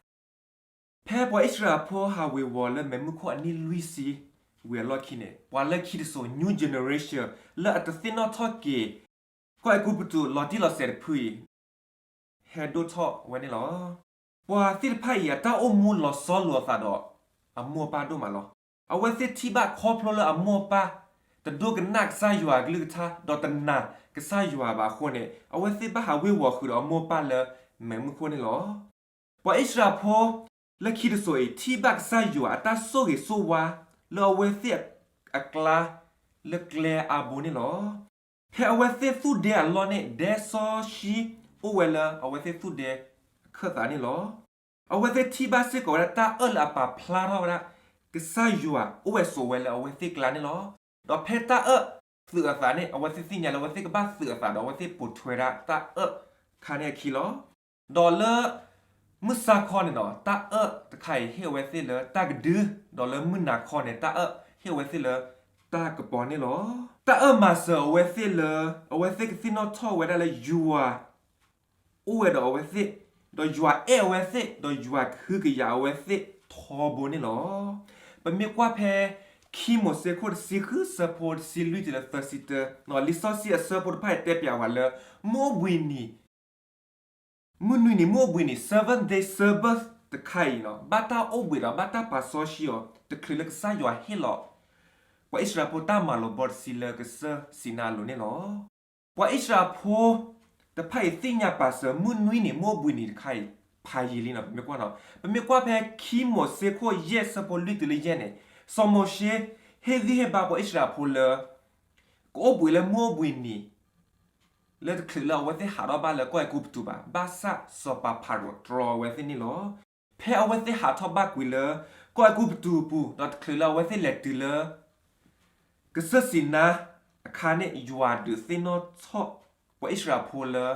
ဖဲပှၤအံၣ်စရ့လးဖိဟးဝ့ၤဝီၤလၢမ့ၢ်မုၢ်ခိၣ်အနံၣ်လွံၢ်ဆံဝံၤအလီၢ်ခံန့ၣ် ပှၤလၢခံတစိၤ new generation လၢအတသ့ၣ်နီၣ်ထီၣ်က့ၤ ကီၢ်အဲၤကူပတူးလီၤတံၢ်လီၤဆဲးတဖုအံၤ ဟဲဒိၣ်ထီၣ်ဝဲန့ၣ်လီၤ. ပှၤသ့ၣ်တဖၣ်အံၤ အတၢ်အိၣ်မူလီၤဆီလိာ်အသးဒီးအမိၢ်အပၢ်ဒိၣ်မးလီၤ. အဝဲသ့ၣ်ထံၣ်ဘၣ်ခီဖျိလၢအမိၢ်အပၢ် တဒိကနၣ်ကစၢ်ယွၤအကလုၢ်ကထါ ဒီးတနာ်ကစၢ်ယွၤဘၣ်အဃိန့ၣ် အဝဲသ့ၣ်ဘၣ်ဟးဝ့ၤဝီၤဃုာ်ဒီးအမိၢ်အပၢ်လၢမ့ၢ်မုၢ်ခိၣ်န့ၣ်လီၤ. ပှၤအံၣ်စရ့လးဖိလၢခံတစိၤအံၤ ထံၣ်ဘၣ်ကစၢ်ယွၤအတၢ်ဆိၣ်ဂ့ၤဆိၣ်ဝါ လၢအဝဲသ့ၣ်အကျါ လၢကျဲအါဘိန့ၣ်လီၤ. ဖဲအဝဲသ့ၣ်သူၣ်ဒဲအလီၢ်န့ၣ် ဒဲစီဆှံအိၣ်ဝဲလၢအဝဲသ့ၣ်သူၣ်ဒဲအခၢၣ်သးန့ၣ်လီၤ. အဝဲသ့ၣ်ထံၣ်ဘၣ်စ့ၢ်ကီးဝဲဒၣ်တၢ်အၢၣ်လၢအပာ်ဖျါထီၣ်ဝဲဒၣ် ကစၢ်ယွၤအိၣ်ဝဲဆိးဝဲလၢအဝဲသ့ၣ်ကျါန့ၣ်လီၤ. ဒီးဖဲတၢ်အၢၣ်သုးအသးန့ၣ် အဝဲသ့ၣ်သ့ၣ်ညါလၢအဝဲသ့ၣ်ကဘၣ်သုးအသးဒီး အဝဲသ့ၣ်ပိာ်ထွဲဒၣ်တၢ်အၢၣ်ခါန့ၣ်အခံလီၤ. ဒီးလၢ မုၢ်ဆါခီန့ၣ်ဒီး တၢ်အၢၣ်တခါအံၤဟ့ၣ်အဝဲသ့ၣ်လၢတၢ်ကဒု, ဒီးလၢမုၢ်နၤခီန့ၣ် တၢ်အၢၣ်ဟ့ၣ်အဝဲသ့ၣ်လၢတၢ်ကပီၤန့ၣ်လီၤ. တၢ်အၢၣ်မၤစၢၤအဝဲသ့ၣ်လၢ အဝဲသ့ၣ်ကသ့ၣ်နီၣ်ထီၣ်ဝဲဒၣ်လၢယွၤ အိၣ်ဝဲဒီးအဝဲသ့ၣ်, ဒီးယွၤအဲၣ်အဝဲသ့ၣ်, ဒီးယွၤကဟုကယာ်အဝဲသ့ၣ်ထီဘိန့ၣ်လီၤ. ပမ့ၢ်ကွၢ်ဖဲ ခံမိၤၡ့ခိၣ်တဆံဃု ဆၢဖိတဆံလွံၢ်တုၤလၢသၢဆံတၢ, လံာ်စီဆှံအဆၢဖိတဖၣ်အံၤတဲပျးဝဲလၢ မုၢ်အိၣ်ဘှံးနံၤ မုၢ်နွံနံၤ မုၢ်အိၣ်ဘှံးနံၤ seventh day Sabbath တခါအံၤနီၤ ဘၣ်တၢ်အိၣ်ဘှံးဒီးဘၣ်တၢ်ပာ်စီဆှံအီၤ တချုးလၢကစၢ်ယွၤဟ့ၣ်လီၤ ပှၤအံၣ်စရ့လးဖိတၢ်မၤလိာ်ဘီတဆံလၢကစၢၢ်စံနါအလိၤန့ၣ်လီၤ. ပှၤအံၣ်စရ့လးဖိတဖၣ်အံၤသ့ၣ်ညါပာ်စၢၤ မုၢ်နွံနံၤ မုၢ်အိၣ်ဘှံးနံၤတခါအံၤ ဖးယံာ်လံနီၤ ပမ့ၢ်ကွၢ်နီၤ. ပမ့ၢ်ကွၢ်ဖဲခံမိၤၡ့ခိၣ်ယဲၢ်ဆၢဖိလွံၢ်တုၤလၢယဲၢ်န့ၣ် စီၤမိၤၡ့ ဟ့ၣ်ဂံၢ်ဟ့ၣ်ဘါပှၤအံၣ်စရ့လးဖိလၢ ကအိၣ်ဘှံးလၢမုၢ်အိၣ်ဘှံးနံၤ လၢတချုးလၢအဝဲသ့ၣ်ဟးထီၣ်ဘၣ်လၢကီၢ်အဲၤကူပတူးဘၣ်, ဘၣ်ဆၣ်စီၤပၤဖၤရိၤတြီအဝဲသ့ၣ်န့ၣ်လီၤ. ဖဲအဝဲသ့ၣ်ဟးထီၣ်ဘၣ်ကွံာ်လၢ ကီၢ်အဲၤကူပတူးအပူၤ ဒီးတချုးလၢအဝဲသ့ၣ်လဲၤတုၤလၢ ကစၢၢ်စံနါအခါန့ၣ် ယွၤဒုးသ့ၣ်နီၣ်ထီၣ် ပှၤအံၣ်စရ့လးဖိလၢ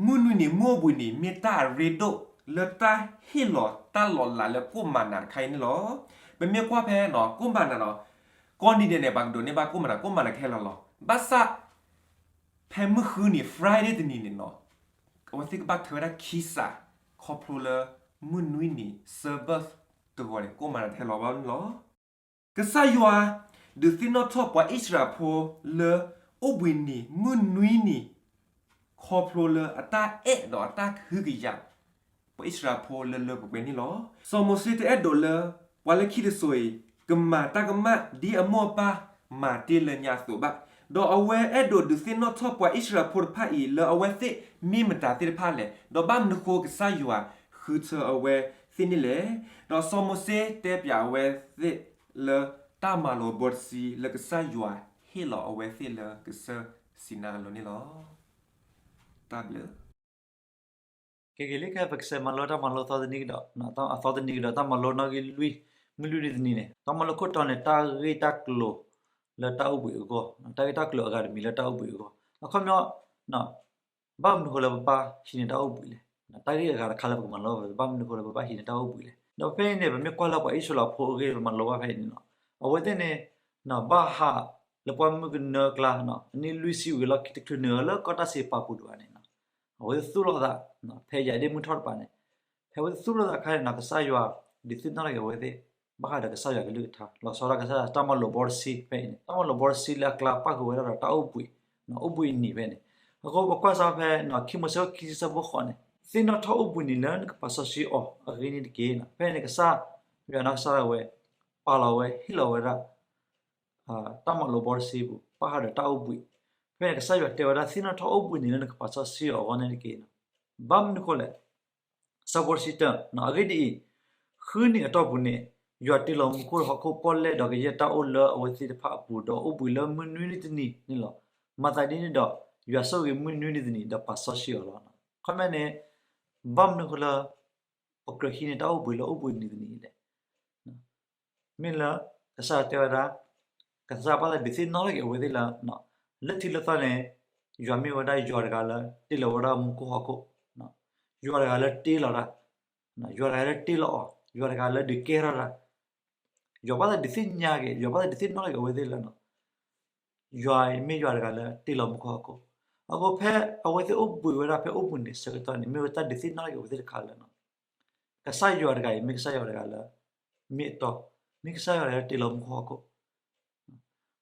မုၢ်နွံနံၤမုၢ်အိၣ်ဘှံးနံၤ မ့ၢ်တၢ်အရ့ဒိၣ်လၢတၢ်ဟ့ၣ်လီၤတၢ်လီၤလးလၢကိၣ်မၤနၤတခါအံၤန့ၣ်လီၤ. ပမ့ၢ်ကွၢ်ဖဲ ကိၣ်မၤနၤနီၤ ကိးနံၤဒဲးန့ၣ် ပှၤကဒိးန့ၢ်ဘၣ်ကိၣ်မၤနၤ ကိၣ်မၤနၤကဟဲလီၤလီၤ. ဘၣ်ဆၣ် ဖဲမုၢ်ဃုနံၤ Friday တနံၤန့ၣ်နီၤ အဝဲသ့ၣ်ကဘၣ်ထၢဝဲဒၣ်ခံစး ခီဖျိလၢ မုၢ်နွံနံၤ Sabbath တဂီၤန့ၣ် ကိၣ်မၤနၤတဟဲလီၤဘၣ်န့ၣ်လီၤ. ကစၢ်ယွၤ ဒုးသ့ၣ်နီၣ်ထီၣ်ပှၤအံၣ်စရ့လးဖိလၢ အိၣ်ဘှံးနံၤမုၢ်နွံနံၤ ခီဖျိလၢအတၢ်အဲၣ်ဒီးအတၢ်ကဟုကယာ် ပှၤအံၣ်စရ့လးဖိလၢလၢပှဲၤပှဲၤန့ၣ်လီၤ. စီၤမိၤၡ့တအဲၣ်ဒိးလၢ ပှၤလၢခံတစိၤအံၤ ကမၤတၢ်ကမၣ်ဒ်အမိၢ်အပၢ်မၤတ့ၢ်လၢညါအသိးဘၣ်. ဒီးအဝဲအဲၣ်ဒိးဒုးသ့ၣ်နီၣ်ထီၣ်ပှၤအံၣ်စရ့လးဖိတဖၣ်အံၤ လၢအဝဲသ့ၣ်မ့ၢ်မတၤသ့ၣ်တဖၣ်လဲၣ်, ဒီးဘၣ်မနုၤဃိကစၢ်ယွၤဃုထၢအဝဲသ့ၣ်န့ၣ်လဲၣ်. ဒီးစီၤမိၤၡ့တဲပျးအဝဲသ့ၣ်လၢ တၢ်မၤလိာ်ဘီတဆံလၢကစၢ်ယွၤဟ့ၣ်လီၤအဝဲသ့ၣ်လၢကစၢၢ်စံနါအလိၤန့ၣ်လီၤ. တၢ်ဘျုး ကဲက့ၤလံ ခဲပကစဲးမၤလိတၢ်မၤလိသီတနံၤကဒီး, အသီတနံၤကဒီး တၢ်မၤလိနီၣ်ဂံၢ်လွံၢ် မုၢ်လွံၢ်နံၤတနံၤန့ၣ် တၢ်မၤလိခိၣ်တီန့ၣ် တၢ်ဂ့ၢ်တၢ်ကျိၤလၢတၢ်အိၣ်ဘှံးအဂီၢ်, တၢ်ဂ့ၢ်တၢ်ကျိၤအဂၤတမံၤလၢတၢ်အိၣ်ဘှံးအဂီၢ်, အခီပညီ ဘၣ်မနုၤဃိလၢပဘၣ်ဟံးန့ၢ်တၢ်အိၣ်ဘှံးလဲၣ်. တၢ်ဂ့ၢ်အဂၤတခါလၢပကမၤလိဘၣ် ဘၣ်မနုၤဃိလၢပဘၣ်ဟံးန့ၢ်တၢ်အိၣ်ဘှံးလဲၣ်. ဒီးဖဲအံၤန့ၣ် ပမ့ၢ်ကွၢ်လၢပှၤအံၣ်စရ့လးဖိအဂ့ၢ် ပမၤလိဘၣ်ဖဲအံၤန့ၣ်လီၤ. အဝဲသ့ၣ်န့ၣ် ဘၣ်ဟးလၢပှၢ်မုၢ်ကနၢအကျါ အနံၣ်လွံၢ်ဆံဝံၤလီၢ်ခံ တချုးနုာ်လၢကီၢ်တၢ်စံးပာ်ပူၤဒံးဘၣ်န့ၣ် အဝဲသ့ၣ်သူၣ်လီၤသး ဖဲယၤဒ့ၣ်မုၢ်ထီၣ်တပၤန့ၣ် ဖဲအဝဲသ့ၣ်သူၣ်လီၤသးအခါန့ၣ် ကစၢ်ယွၤဒုးသ့ၣ်နီၣ်ထီၣ်က့ၤအဝဲသ့ၣ် ဘၣ်ဃးဒီးကစၢ်ယွၤကလုၢ်ကထါ လီၤဆီဒၣ်ကစၢ်ယွၤတၢ်မၤလိာ်ဘီတဆံဖဲအံၤန့ၣ် တၢ်မၤလိာ်ဘီတဆံလၢအကျါပၣ်ဃုာ်ဝဲဒၣ်ဒီးတၢ်အိၣ်ဘှံး အိၣ်ဘှံးအနံၤဖဲန့ၣ်. အဃိပကွၢ်စးဖဲ ခံမိၤၡ့ခိၣ်ခံဆံဆၢဖိဃိးန့ၣ် သ့ၣ်နီၣ်ထီၣ်အိၣ်ဘှံးနံၤလၢနကပာ်စီဆှံအီၤအဂ့ၢ်န့ၣ်တက့ၢ်. ဖဲန့ၣ်ကစၢ်ယွၤနီၢ်ကစၢ်ဒၣ်ဝဲ ပာ်လီၤဝဲဟ့ၣ်လီၤဝဲဒၣ် တၢ်မၤလိာ်ဘီတဆံပူၤ ဘၣ်ဃးဒီးတၢ်အိၣ်ဘှံး. ဖဲန့ၣ်ကစၢ်ယွၤတဲဝဲဒၣ် သ့ၣ်နီၣ်ထီၣ်အိၣ်ဘှံးနံၤလၢနကပာ်စီဆှံအီၤအဂီၢ်န့ၣ်တက့ၢ်. ဘၣ်မနုၤဃိလဲၣ်. ဆၢဖိတဆံတၢ အဂ့ၢ်ဒ်အံၤ, ဃုနံၤအတီၢ်ပူၤန့ၣ် ယွၤတ့လီၤမူခိၣ်ဟီၣ်ခိၣ်ပီၣ်လဲၣ်ဒီးကယဲၢ်တၢ်အိၣ်လၢအဝဲသ့ၣ်တဖၣ်အပူၤ ဒီးအိၣ်ဘှံးလၢမုၢ်နွံနံၤတနံၤန့ၣ်လီၤ. မၤသးဒ်န့ၣ်ဒီး ယွၤဆိၣ်ဂ့ၤမုၢ်နွံနံၤတနံၤ ဒီးပာ်စီဆှံအီၤလီၤ. အခီပညီန့ၣ် ဘၣ်မနုၤဃိလၢ ပကြၢးဟံးန့ၢ်တၢ်အိၣ်ဘှံးလၢအိၣ်ဘှံးနံၤတနံၤလဲၣ်. မ့ၢ်လၢ ကစၢ်ယွၤတဲဝဲဒၣ် ကစၢ်ယွၤဘၣ်သးဒုးသ့ၣ်နီၣ်ထီၣ်က့ၤအဝဲသ့ၣ်လၢ လၢထံးလၢသီန့ၣ် ယွၤမ့ၢ်ဝဲဒၣ်ယွၤတဂၤလၢတ့လီၤဝဲဒၣ်မူခိၣ်ဟီၣ်ခိၣ်, ယွၤတဂၤလၢတ့လီၤတၢ်, ယွၤတဂၤလၢတ့လီၤအီၤ, ယွၤတဂၤလၢဒုးကဲထီၣ်တၢ်, ယွၤဘၣ်သးဒုးသ့ၣ်ညါက့ၤ ယွၤဘၣ်သးဒုးသ့ၣ်နီၣ်ထီၣ်က့ၤအဝဲသ့ၣ်လၢ ယွၤအံၤမ့ၢ်ယွၤတဂၤလၢတ့လီၤမူခိၣ်ဟီၣ်ခိၣ်. အဃိဖဲအဝဲသ့ၣ်အိၣ်ဘှံးဝဲဒၣ်ဖဲအိၣ်ဘှံးနံၤဆၢကတီၢ်န့ၣ် မ့ၢ်ဝဲတၢ်ဒုးသ့ၣ်နီၣ်ထီၣ်က့ၤအဝဲသ့ၣ်တခါလၢ ကစၢ်ယွၤတဂၤအံၤ မ့ၢ်ကစၢ်ယွၤတဂၤလၢ မ့ၢ်အတီ, မ့ၢ်ကစၢ်ယွၤတဂၤလၢတ့လီၤမူခိၣ်ဟီၣ်ခိၣ်.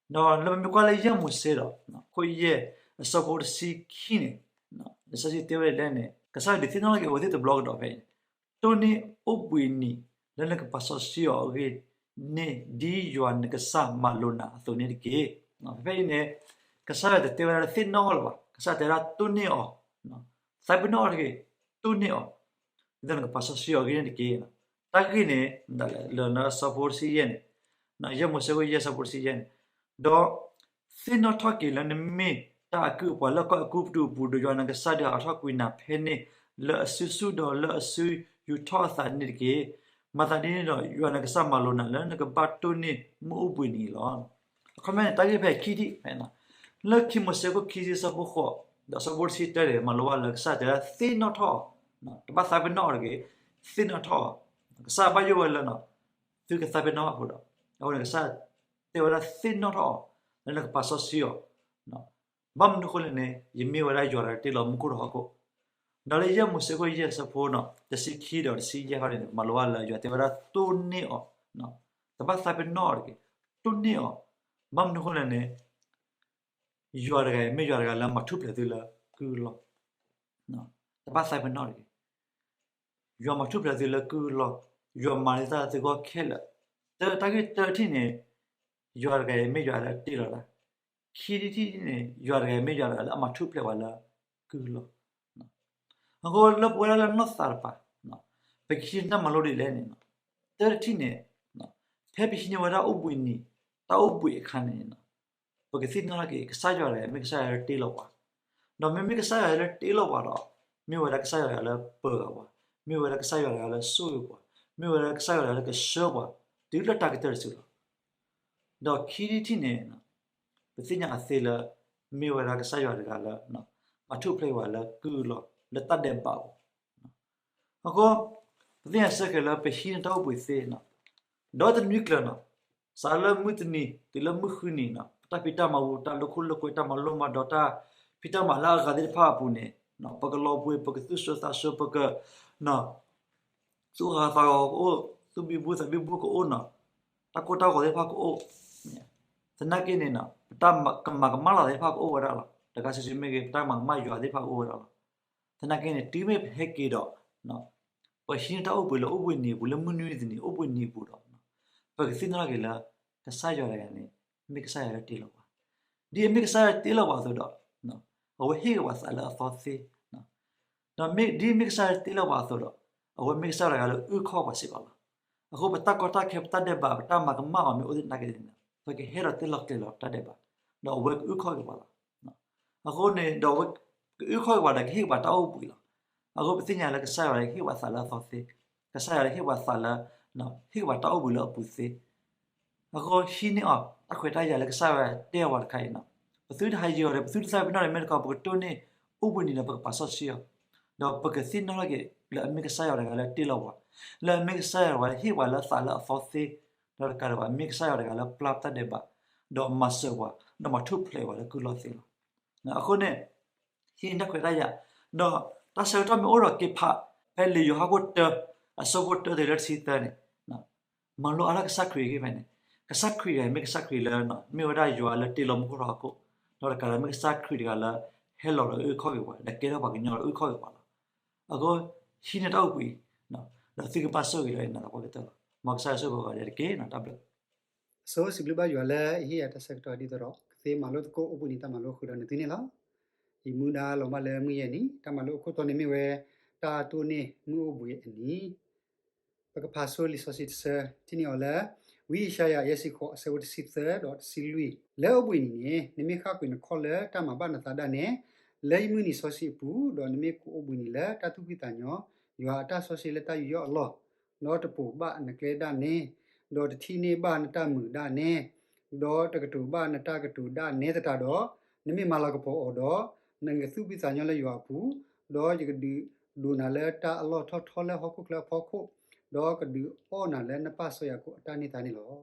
ဒီးလၢပမ့ၢ်ကွၢ်လၢယဲၢ်မိၤၡ့ဒီး ခိၣ်ယဲၢ်အဆၢဖိတဆံခံန့ၣ် လံာ်စီဆှံတဲဝဲဒ်လဲၣ်န့ၣ် ကစၢ်ယွၤဒုးသ့ၣ်နီၣ်ထီၣ်က့ၤအဝဲသ့ၣ်တဘျီကဒီးဖဲအံၤန့ၣ် တိၢ်န့ၢ်အိၣ်ဘှံးနံၤလၢနကပာ်စီဆှံအီၤအဂ့ၢ်န့ၣ် ဒ်ယွၤနကစၢ်မၤလိာ်နၤအသိးန့ၣ်တက့ၢ်. ဖဲအံၤန့ၣ် ကစၢ်ယွၤတတဲဝဲဒၣ်သ့ၣ်နီၣ်ထီၣ်လၢၤဘၣ်, ကစၢ်ယွၤတဲဝဲဒၣ်တိၢ်န့ၢ်အီၤ, သးပ့ၤနီၣ်အီၤတဂ့ၤ, တိၢ်န့ၢ်အီၤ ဒ်သိးနကပာ်စီဆှံအီၤအဂ့ၢ်န့ၣ်တက့ၢ်. တၢ်ဂ့ၢ်န့ၣ် ဒ်လဲၣ်လၢနဆၢဖိတဆံယဲၢ်န့ၣ် ယဲၢ်မိၤၡ့ခိၣ်ယဲၢ်ဆၢဖိတဆံယဲၢ်န့ၣ်, ဒီးသ့ၣ်နီၣ်ထီၣ်က့ၤလၢနမ့ၢ်တၢ်အကုၢ်အပှၤလၢကီၢ်အဲၤကူပတူးအပူၤ ဒီးယွၤနကစၢ်ဒုးဟးထီၣ်ကွံာ်နၤဖဲန့ၣ် လၢအစုဆူၣ်ဒီးလၢအစုယူၤထီၣ်အသးန့ၣ်တက့ၢ်. မၤသးဒ်န့ၣ်ဒီး ယွၤနကစၢ်မၤလိာ်နၤလၢနကဘၣ်တိၢ်န့ၢ်မုၢ်အိၣ်ဘှံးနံၤလီၤ. အခီပညီန့ၣ် တၢ်ဂ့ၢ်ဖဲခံထံၣ်ဖဲ လၢခံမိၤၡ့ခိၣ်ခံဆံဆၢဖိဃိး ဒီးဆၢဖိတဆံတၢန့ၣ် မၤလိဘၣ်လၢကစၢ်တဲဒၣ်သ့ၣ်နီၣ်ထီၣ်အီၤ, တဘၣ်သးပ့ၤနီၣ်အီၤတဂ့ၤ, သ့ၣ်နီၣ်ထီၣ်အီၤ, ကစၢ်ဘၣ်ယိၣ်ဝဲလၢ သုကသးပ့ၤနီၣ်အဃိဒီး အဃိန့ၣ် ကစၢ်တဲဝဲဒၣ်သ့ၣ်နီၣ်ထီၣ်အီၤ လၢနကပာ်စီဆှံအီၤ, ဘၣ်မနုၤအဃိလဲၣ်န့ၣ် ယမ့ၢ်ဝဲဒၣ်ယွၤတဂၤတ့လီၤမူခိၣ်ဒီးဟီၣ်ခိၣ်, ဒီးလၢယဲၢ်မိၤၡ့ခိၣ်ယဲၢ်ဆၢဖိန့ၣ် တဆံခံဒီးတဆံယဲၢ်ဃီန့ၣ် မၤလိဘၣ်လၢယွၤတဲဝဲဒၣ်တိၢ်န့ၢ်အီၤ, တဘၣ်သးပ့ၤနီၣ်အီၤတဂ့ၤ, တိၢ်န့ၢ်အီၤ, ဘၣ်မနုၤအဃိလဲၣ်န့ၣ် ယွၤတဂၤအံၤ မ့ၢ်ယွၤတဂၤလၢမၤထူၣ်ဖျဲးသုလၢကုၢ်အလီၢ်, တဘၣ်သးပ့ၤနီၣ်တဂ့ၤ, ယွၤမၤထူၣ်ဖျဲးသုလၢကုၢ်အလီၢ်, ယွၤမၤန့ၢ်တၢ်သုဂီၢ်ခဲလၢာ်, တၢ်ဂ့ၢ် တၢထံၣ်န့ၣ် ယွၤတဂၤအံၤမ့ၢ်ယွၤလၢတ့လီၤတၢ်, ခံထံၣ်န့ၣ် ယွၤတဂၤအံၤမ့ၢ်ယွၤတဂၤလၢအမၤထူၣ်ဖျဲးပှၤလၢကုၢ်အလီၢ် အဃိလၢပဝဲဒၣ်လၢနီၢ်သးတပၤ ပကဟံးန့ၢ်တၢ်မၤလိဒ်လဲၣ်န့ၣ်, တၢ်တထံၣ်န့ၣ် ဖဲပဟံးန့ၢ်ဝဲဒၣ်အိၣ်ဘှံးနံၤ တၢ်အိၣ်ဘှံးအခါန့ၣ် ပကသ့ၣ်နီၣ်ထီၣ်က့ၤ ကစၢ်ယွၤတဂၤမ့ၢ်ကစၢ်ယွၤလၢတ့လီၤပှၤ, ဒီးမ့မ့ၢ်ကစၢ်ယွၤလၢတ့လီၤပှၤဒီး မ့ၢ်ဝဲဒၣ်ကစၢ်ယွၤတဂၤလၢပၢၤဂၤပှၤ, မ့ၢ်ဝဲဒၣ်ကစၢ်ယွၤတဂၤလၢဆိၣ်ဂ့ၤပှၤ, မ့ၢ်ဝဲဒၣ်ကစၢ်ယွၤတဂၤလၢကဆှၢပှၤ တုၤလၢတၢ်ကတၢၢ်တစုလီၤ. ဒီးခံထံၣ်န့ၣ် ပသ့ၣ်ညါအသ့လၢ မ့ၢ်ဝဲဒၣ်ကစၢ်ယွၤတဂၤလၢ မၤထူၣ်ဖျဲးပှၤလၢကုၢ်အလီၢ် လၢတၢ်ဒဲးဘးပူၤ, အဃိ ပသ့ၣ်ညါစ့ၢ်ကီးလၢပဟံးန့ၢ်တၢ်အိၣ်ဘှံးသ့န့ၣ် ဒီးတနွံကျၢၤန့ၣ် စးလၢမုၢ်တနံၤ တုၤလၢမုၢ်ဃုနံၤန့ၣ် ပတၢ်ဖံးတၢ်မၤပူၤ တၢ်လိာ်ခိၣ်လိာ်ကွဲ တၢ်မၤလိမၤဒိး တၢ်ဖံးတၢ်မၤလၢအဂၤသ့ၣ်တဖၣ်အပူၤန့ၣ် ပကလီၤဘှံး ပကသူၣ်စၢသးစၢ ပက သူၣ်ဂၢ်သးဂီၤကအိၣ် သူၣ်ဘံဘူသးဘံဘူကအိၣ်န့ၣ် တၢ်ကိၢ်တၢ်ဂီၤသ့ၣ်တဖၣ်ကအိၣ် သနာ်က့န့ၣ် ပတၢ်ကမၤကမၣ်လီၤသ့ၣ်တဖၣ်ကအိၣ်ဝဲဒၣ်လီၤ. တဂၤစုာ်စုာ်မ့ၢ်ဂ့ၤ ပတၢ်ကမၤကမၣ်ယွၤသ့ၣ်တဖၣ်ကအိၣ်ဝဲဒၣ်လီၤ. သနာ်က့န့ၣ် တုၤမ့ၢ်ပဟဲက့ၤဒီး ပဟံးန့ၢ်တၢ်အိၣ်ဘှံးလၢအိၣ်ဘှံးနံၤအပူၤ လၢမုၢ်နွံနံၤတနံၤ အိၣ်ဘှံးနံၤအပူၤဒီး ပကသ့ၣ်နီၣ်ထီၣ်က့ၤလၢ ကစၢ်ယွၤတဂၤန့ၣ် မ့ၢ်ကစၢ်ယွၤလၢတ့လီၤပှၤ, ဒ်အမ့ၢ်ကစၢ်ယွၤတ့လီၤပှၤအသိးဒီး အဝဲဟ့ၣ်က့ၤပှၤသးလၢအသီသ့ ဒီးမ့ၢ်ဒ်မ့ၢ်ကစၢ်ယွၤတ့လီၤပှၤအသိးဒီး အဝဲမ့ၢ်ကစၢ်ယွၤတဂၤလၢအုၣ်ခီၣ်ပှၤစ့ၢ်ကီးလီၤ. အဃိပတၢ်ကီတၢ်ခဲ ပတၢ်ဒဲးဘး ပတၢ်မၤကမၣ်အီၤမ့ၢ်အိၣ်သနာ်က့န့ၣ် ပကဟဲဒီးတ့လီၤကျဲၤလီၤပတၢ်ဒဲးဘး ဒီးအဝဲကအုၣ်ခီၣ်က့ၤပှၤလီၤ. အဃိန့ၣ်ဒီးအဝဲကအုၣ်ခီၣ်က့ၤပှၤဒီးကဟ့ၣ်က့ၤပှၤတၢ်အိၣ်ဘှံးလီၤ. အဃိပသ့ၣ်ညါလၢကစၢ်ယွၤဟ့ၣ်ပှၤသးလၢအသီသ့, ကစၢ်ယွၤဟ့ၣ်ပှၤသးလၢ ဟ့ၣ်က့ၤပှၤတၢ်အိၣ်ဘှံးလၢအပူၤသ့ အဃိဟံးန့ၢ်အီၤ တၢ်ခွဲးတၢ်ယာ်လၢကစၢ်ယွၤတဲအီၤပှၤတခါအံၤန့ၣ် ပသုတဟးယံၤအီၤဒီး ပသုတသၣ်ဖဲနီၣ်န့ၣ် မ့ၢ်တခီ ပကတိၢ်န့ၢ်အိၣ်ဘှံးနံၤဒီး ပကပာ်စီဆှံအီၤ, ဒီးပကသ့ၣ်နီၣ်ထီၣ်က့ၤ လၢအမ့ၢ်ကစၢ်ယွၤတဂၤလၢတ့လီၤပှၤ, လၢအမ့ၢ်ကစၢ်ယွၤတဂၤလၢဟ့ၣ်ပှၤလၢအသးလၢအသီသ့, ဒီးတကးဒံးဘၣ် မ့ၢ်ကစၢ်ယွၤတဂၤလၢပျၢ်ပတၢ်ဒဲးဘး, ဒီးမၤစၢၤပှၤ, ဒီးမၤထူၣ်ဖျဲးပှၤလၢကုၢ်လီၢ်သ့လီၤ. အဃိန့ၣ် ဟံးန့ၢ်တၢ်ခွဲးတၢ်ယာ်, ဒီးတၢ်ဆၢကတီၢ်မ့ၢ်အိၣ်ဒီးက့ၤဖး ဖဲလံာ်ယိၤဟၣ်ခိၣ်တၢ အဆၢဖိတၢတုၤလၢတဆံသၢန့ၣ်, မၤလိအါထီၣ်ကစၢ်ခရံာ်အဂ့ၢ်ဖဲန့ၣ်, ကစၢ်ခရံာ်တဂၤအံၤ မ့ၢ်ကစၢ်ခရံာ်လၢ မ့ၢ်ဝဲဒၣ်ယွၤလၢတ့လီၤမူခိၣ်ထီၣ်ဟီၣ်ခိၣ်, ဒီးတကးလၢမ့ၢ်ကစၢ်ခရံာ်တဂၤလၢ ဟဲလီၤဒီးအုၣ်ခီၣ်က့ၤပှၤ ဒီးကဲထီၣ်ပှၤကညီဒီးအုၣ်ခီၣ်က့ၤပှၤလီၤ. အဃိ ဟံးန့ၢ်တၢ်အိၣ်ဘှံးအံၤ, ဒီးသုကဘၣ်ဆိၣ်ဂ့ၤလၢနၤသပှၢ်ကတၢၢ်လီၤ. မ်ကစၢ်ယွၤဆိၣ်ဂ့ၤပှၤကိးဂၤဒဲးတက့ၢ်. တၢ်ဘျုး အဆိ စံးဘျုးဘၣ်ယွၤလၢအဟ့ၣ်ယၤတၢ်ဆၢကတီၢ်ဒ်သိးဒီး ကသ့မၤလိသကိးအိၣ်ဘှံးနံၤတၢ်မၤလိဃုာ်ဒီးနသုန့ၣ်လီၤ. ယမူဒါလီၤဘၣ်လၢမုၢ်ယဲၢ်နံၤ တၢ်မၤလိအခိၣ်တီန့ၣ်မ့ၢ်ဝဲ တၢ်တိၢ်န့ၢ်မုၢ်အိၣ်ဘှံးအနံၤ. ပကဖးဆိလံာ်စီဆှံတဆၢ ထံၣ်န့ၢ်အီၤလၢ ဝံယၡါယၤ ယဲၢ်ဆံဃိး အဆၢဖိတဆံသၢဒီးတဆံလွံၢ်, လၢအိၣ်ဘှံးနံၤန့ၣ် နမ့ၢ်ဃၣ်ကွံာ်နခီၣ်လၢတၢ်မၤဘၣ်နသးဒၣ်နဲ လၢယမုၢ်နံၤစီဆှံအပူၤ, ဒီးနမ့ၢ်ကိးအိၣ်ဘှံးနံၤလၢတၢ်သူၣ်ဖှံသးညီ, ယွၤအတၢ်စီဆှံလၢတၢ်ယူးယီၣ်အလီၢ်, ဒီးတပိာ်ဘၣ်နကျဲဒၣ်နဲ, ဒီးတထံၣ်န့ၢ်ဘၣ်နတၢ်မုာ်ဒၣ်နဲ, ဒီးတကတိၤဘၣ်နတၢ်ကတိၤဒၣ်နဲသတးဒီး, နမ့ၢ်မၤလၤကပီၤအီၤဒီး, နကသူၣ်ဖှံသးညီလၢယွၤအပူၤ, ဒီးယကဒုးဒိးနၤလၢတၢ်အလီၢ်ထီၣ်ထီလၢဟီၣ်ခိၣ်ချၢအဖီခိၣ်, ဒီးကဒုးအီၣ်နၤလၢနပၢ်စီၤယၤကိာ်အတၢ်န့ၢ်သါန့ၣ်လီၤ.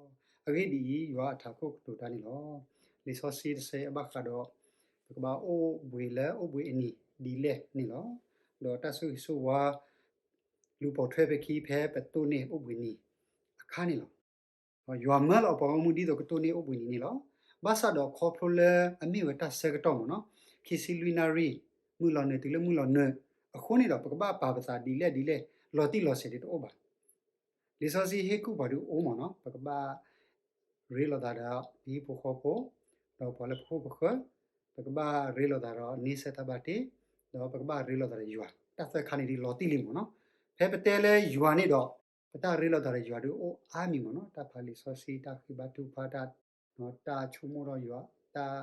အဂ့ၢ်ဒ်အံၤ, ယွၤအထးခိၣ်ကတိၤတၢ်န့ၣ်လီၤ. လံာ်စီဆှံတဆၢအံၤအဘၣ်ဃးဒီး ပကဘၣ်အိၣ်ဘှံးလၢအိၣ်ဘှံးအနံၤဒ်လဲၣ်န့ၣ်လီၤ. ဒီးတၢ်ဆိၣ်ဂ့ၤဆိၣ်ဝါ လူၤပိာ်ထွဲဖဲခံ ဖဲပတိၢ်န့ၢ်အိၣ်ဘှံးနံၤအခါန့ၣ်လီၤ. ယွၤမၢလီၤအပှၤဂီၢ်မုၢ်ဒ်သိးကတိၢ်န့ၢ်အိၣ်ဘှံးနံၤန့ၣ်လီၤ. ဘၣ်ဆၣ်ဒီးခီဖျိလၢအမ့ၢ်ဝဲတၢ်ဆၢကတီၢ်မ့ၢ်နီၤ, ခံဆံလွံၢ်နၣ်ရံၣ်, မုၢ်လီၤနုာ်တုၤလၢမုၢ်လီၤနုာ်, အဃိန့ၣ်ဒီး ပကဘၣ်ပာ်ပသးဒ်လဲၣ်ဒ်လဲၣ်, လီၤတံၢ်လီၤဆဲးဒ်တအိၣ်ဘၣ်. လံာ်စီဆှံဟ့ၣ်ကူၣ်ပှၤဒုးအိၣ်မ့ၢ်နီၤ, ပကဘၣ်ရ့လိာ်သးဒီးပဟံၣ်ဖိဃီဖိ, ဒီးပှၤလၢပခိၣ်ပဃၢၤ, ပကဘၣ်ရ့လိာ်သးဒီးန့ဆၢၣ်တၢ်ဘၣ်တ့, ဒီးပကဘၣ်ရ့လိာ်သးဒီးယွၤ, တၢ်သၢခါန့ၣ်ဒ်လီၤတံၢ်လံမ့ၢ်နီၤ. ဖဲပတဲလၢယွၤန့ၣ်ဒီး ပတၢ်ရ့လိာ်သးဒီးယွၤဒုးအိၣ်အါမံၤမ့ၢ်နီၤ, တၢ်ဖးလံာ်စီဆှံ, တၢ်ဃ့ဘါထုကဖၣ်, တၢ်ဆိကမိၣ်ဒီးယွၤ, တၢ်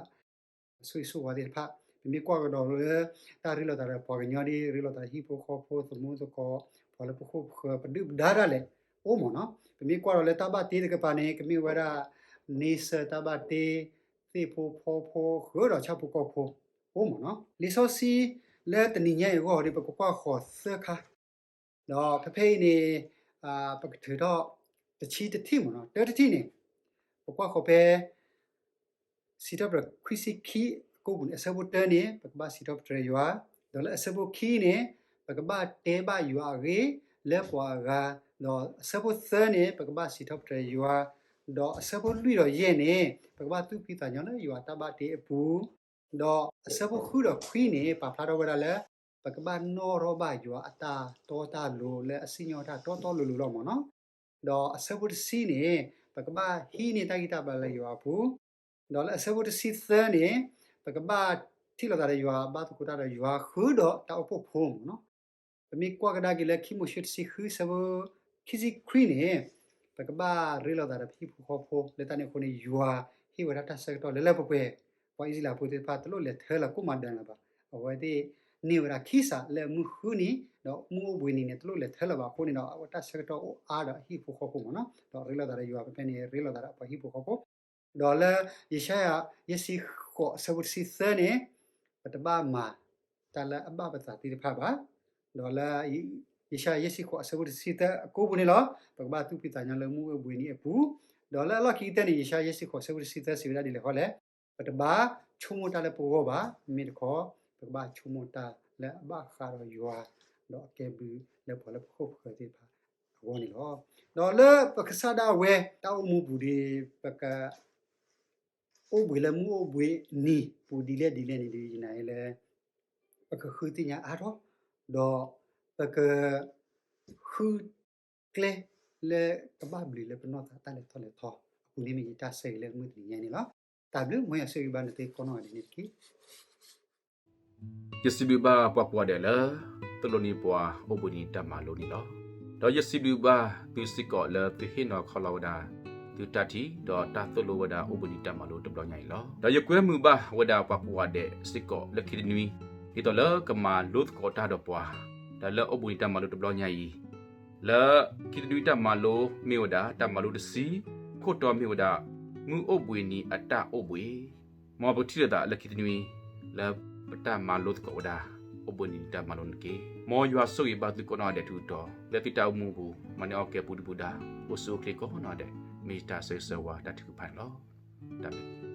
အဆိၣ်ဂ့ၤဆိၣ်ဝါသ့ၣ်တဖၣ်, ပမ့ၢ်ကွၢ်ကဒီးလၢ တၢ်ရ့လိာ်သးဒီးပှၤကညီဒ် ရ့လိာ်သးဒီးဟံၣ်ဖိဃီဖိ, သမူသကိး, ပှၤလၢပခိၣ်ပဃၢၤ, ပဒုၣ်ပဒါဒၣ်လဲာ် အိၣ်မ့ၢ်နီၤ. ပမ့ၢ်ကွၢ်ဒီးလၢတၢ်ဘၣ်တ့တကပၤန့ၣ် ကမ့ၢ်ဝဲဒၣ် န့ဆၢၣ်တၢ်ဘၣ်တ့, သ့ၣ်ဖိဖီဖိ, ဃုာ်ဒီးဆၣ်ဖိကီၢ်ဖိ အိၣ်မ့ၢ်နီၤ. လံာ်စီဆှံလၢတနံၤညါအံၤအဂီၢ်ဒီး ပကကွၢ်ဃီၤသၢခါ ဒီးဖဲဖဲအံၤန့ၣ် ပကထုးထီၣ် တဆံတထံၣ်မ့ၢ်နီၤ, တၢတထံၣ်န့ၣ် ပကွၢ်ဃီၤဖဲ စံးထီၣ်ပတြၢၤခွံဆံခံအကိာ်ပူၤန့ၣ် အဆၢဖိတၢန့ၣ် ပကဘၣ်စံးထီၣ်ပတြၢၤယွၤ, ဒီးလၢအဆၢဖိခံန့ၣ် ပကဘၣ်တဲဘၣ်ယွၤအဂ့ၢ်လၢပှၤအဂၤ, ဒီးအဆၢဖိသၢန့ၣ် ပကဘၣ်စံးထီၣ်ပတြၢၤယွၤ, ဒီးအဆၢဖိလွံၢ်ဒီးယဲၢ်န့ၣ် ပကဘၣ်သူၣ်ဖှံသးညီလၢယွၤအတၢ်ဘၣ်တ့အပူၤ, ဒီးအဆၢဖိဃုဒီးခွံန့ၣ် ပာ်ဖျါထီၣ်ဝဲဒၣ်လၢ ပကဘၣ်နီၣ်ထီၣ်ဘၣ်ယွၤအတၢ်တီတၢ်လိၤလၢအစံၣ်ညီၣ်တၢ်တီတီလိၤလိၤလီၤမ့ၢ်နီၤ. ဒီးအဆၢဖိတဆံန့ၣ် ပကဘၣ်ဟံးန့ၢ်တၢ်ဂံၢ်တၢ်ဘါလၢယွၤအပူၤ, ဒီးလၢအဆၢဖိတဆံသၢန့ၣ် ပကဘၣ်ထံၣ်လိာ်သးဒီးယွၤ ဘၣ်သကိးတၢ်ဒီးယွၤဃုာ်ဒီးတၢ်အိၣ်ဖှိၣ်ဖိမ့ၢ်နီၤ. ပမ့ၢ်ကွၢ်ကဒါက့ၤလၢခံမိၤၡ့တဆံဃု ဆၢဖိခံဆံခွံန့ၣ် ပကဘၣ်ရ့လိာ်သးဒီးပဟံၣ်ဖိဃီဖိ, လၢတၢ်န့ၣ်အဃိန့ၣ် ယွၤဟ့ၣ်ဝဲဒၣ်တၢ်ဆၢကတီၢ်လၢလၢပှဲၤပှဲၤ, ပှၤအံၣ်စရ့လးဖိသ့ၣ်တဖၣ် တလိၣ်လဲၤထၢလၢၤကိၣ်မၤဒၢလၢၤဘၣ်. အဝဲသ့ၣ်န့ၢ်ဝဲဒၣ်ခံစးလၢမုၢ်ဃုနံၤ, ဒီးမုၢ်အိၣ်ဘှံးနံၤန့ၣ် တလိၣ်လဲၤထၢလၢၤဘၣ်အဃိန့ၣ်ဒီး အဝဲတၢ်ဆၢကတီၢ်အိၣ်အါဒီးအဟံၣ်ဖိဃီဖိမ့ၢ်နီၤ, ဒီးရ့လိာ်သးဒီးယွၤဖဲဖဲန့ၣ် ရ့လိာ်သးဒီးပှၤဟံၣ်ဖိဃီဖိ ဒီးလၢယၡါယၤ ယဲၢ်ဆံဃိး အဆၢဖိတဆံသၢန့ၣ် ပတဘၣ်မၤတၢ်လၢအဘၣ်ပသးသ့ၣ်တဖၣ်ဘၣ်. ဒီးလၢယၡါယၤ ယဲၢ်ဆံဃိး အဆၢဖိတဆံသၢအကိာ်ပူၤန့ၣ်လီၤ, ပကဘၣ်သူၣ်ဖှံသးညီလၢမုၢ်အိၣ်ဘှံးနံၤအပူၤ, ဒီးလၢအလီၢ်ခံကတၢၢ်န့ၣ် ယၡါယၤ ယဲၢ်ဆံဃိး အဆၢဖိတဆံသၢ စံးဝဲဒၣ်ဒ်လဲၣ်ဃီလဲၣ်, ပတဘၣ်ဆိကမိၣ်တၢ်လၢပဂီၢ်ဘၣ်, မ့မ့ၢ်တခီ ပကဘၣ်ဆိကမိၣ်တၢ်လၢအဘၣ်ဃးဒီးယွၤ, ဒီးအကဲဘျုးလၢပှၤလၢပခိၣ်ပဃၢၤသ့ၣ်တဖၣ် အဂီၢ်န့ၣ်လီၤ. ဒီးလၢပကစၢ်ဒၣ်ဝဲ တၢ်အိၣ်မူပူၤဒီး ပက အိၣ်ဘှံးလၢမုၢ်အိၣ်ဘှံးနံၤပူၤဒ်လဲၣ်ဒ်လဲၣ်န့ၣ်ဒီး ယနာ်လၢ ပကဃုသ့ၣ်ညါအါထီၣ်, ဒီးပက ဃုကျဲလၢကဘၣ်ဘျုးလၢပနီၢ်သးတၢ်လဲၤထီၣ်လဲၤထီအပူၤန့ၣ်မ့ၢ်ယတၢ်ဆၢဂ့ၤလၢမုၢ်တနံၤညါန့ၣ်လီၤ. တၢ်ဘျုး မ်ယွၤဆိၣ်ဂ့ၤဘၣ်နသုကိးနီၢ်ဂၤဒဲးန့ၣ်တက့ၢ်. ယစံးဘျုးဘၣ်ပှၤကိးဂၤဒဲးလၢ သိၣ်လိန့ၢ်ပှၤအိၣ်ဘှံးနံၤတၢ်မၤလိန့ၣ်လီၤ. ဒီးယစံးဘျုးဘၣ်သုစ့ၢ်ကီးလၢသုဟ့ၣ်နီၤခီလီၤဝဲဒၣ် သုတၢ်ထံၣ်ဒီးတၢ်သိၣ်လိဝဲဒၣ်အိၣ်ဘှံးနံၤတၢ်မၤလိတဘျီညါအံၤလီၤ. ဒီးယကွဲမုာ်ဘၣ်ဝဲဒၣ်ပှၤကိးဂၤဒဲးစ့ၢ်ကီးလၢခံတနွံ ဒ်သိးလၢကမၤလိသကိးတၢ်ဒီးပှၤ ဒီးလၢအိၣ်ဘှံးနံၤတၢ်မၤလိတဘျီညါအံၤ လၢခံတနွံတၢ်မၤလိမ့ၢ်ဝဲဒၣ် တၢ်မၤလိတဆံ, ခိၣ်တီမ့ၢ်ဝဲဒၣ် မုၢ်အိၣ်ဘှံးနံၤအတၢ်အိၣ်ဘှံး, မ်ပကထံၣ်လိာ်သးလၢခံတနွံ လၢပတၢ်မၤလိသကိးဝဲဒၣ် အိၣ်ဘှံးနံၤတၢ်မၤလိန့ၣ်တက့ၢ်. မ်ယွၤဆိၣ်ဂ့ၤဘၣ်သုကိးနီၢ်ဒဲးထူးထူးတီၤ လၢသုတၢ်အိၣ်မူအပူၤ မၤန့ၢ်အီၣ်ကဲပူၤဒုၣ်ပူၤဒါ အိၣ်ဆူၣ်အိၣ်ချ့ကိးနီၢ်ဒဲး မ့ၢ်တၢ်ဆၢဂ့ၤဆၢဝါတၢ်ထုကဖၣ်န့ၣ်လီၤ. တၢ်ဘျုး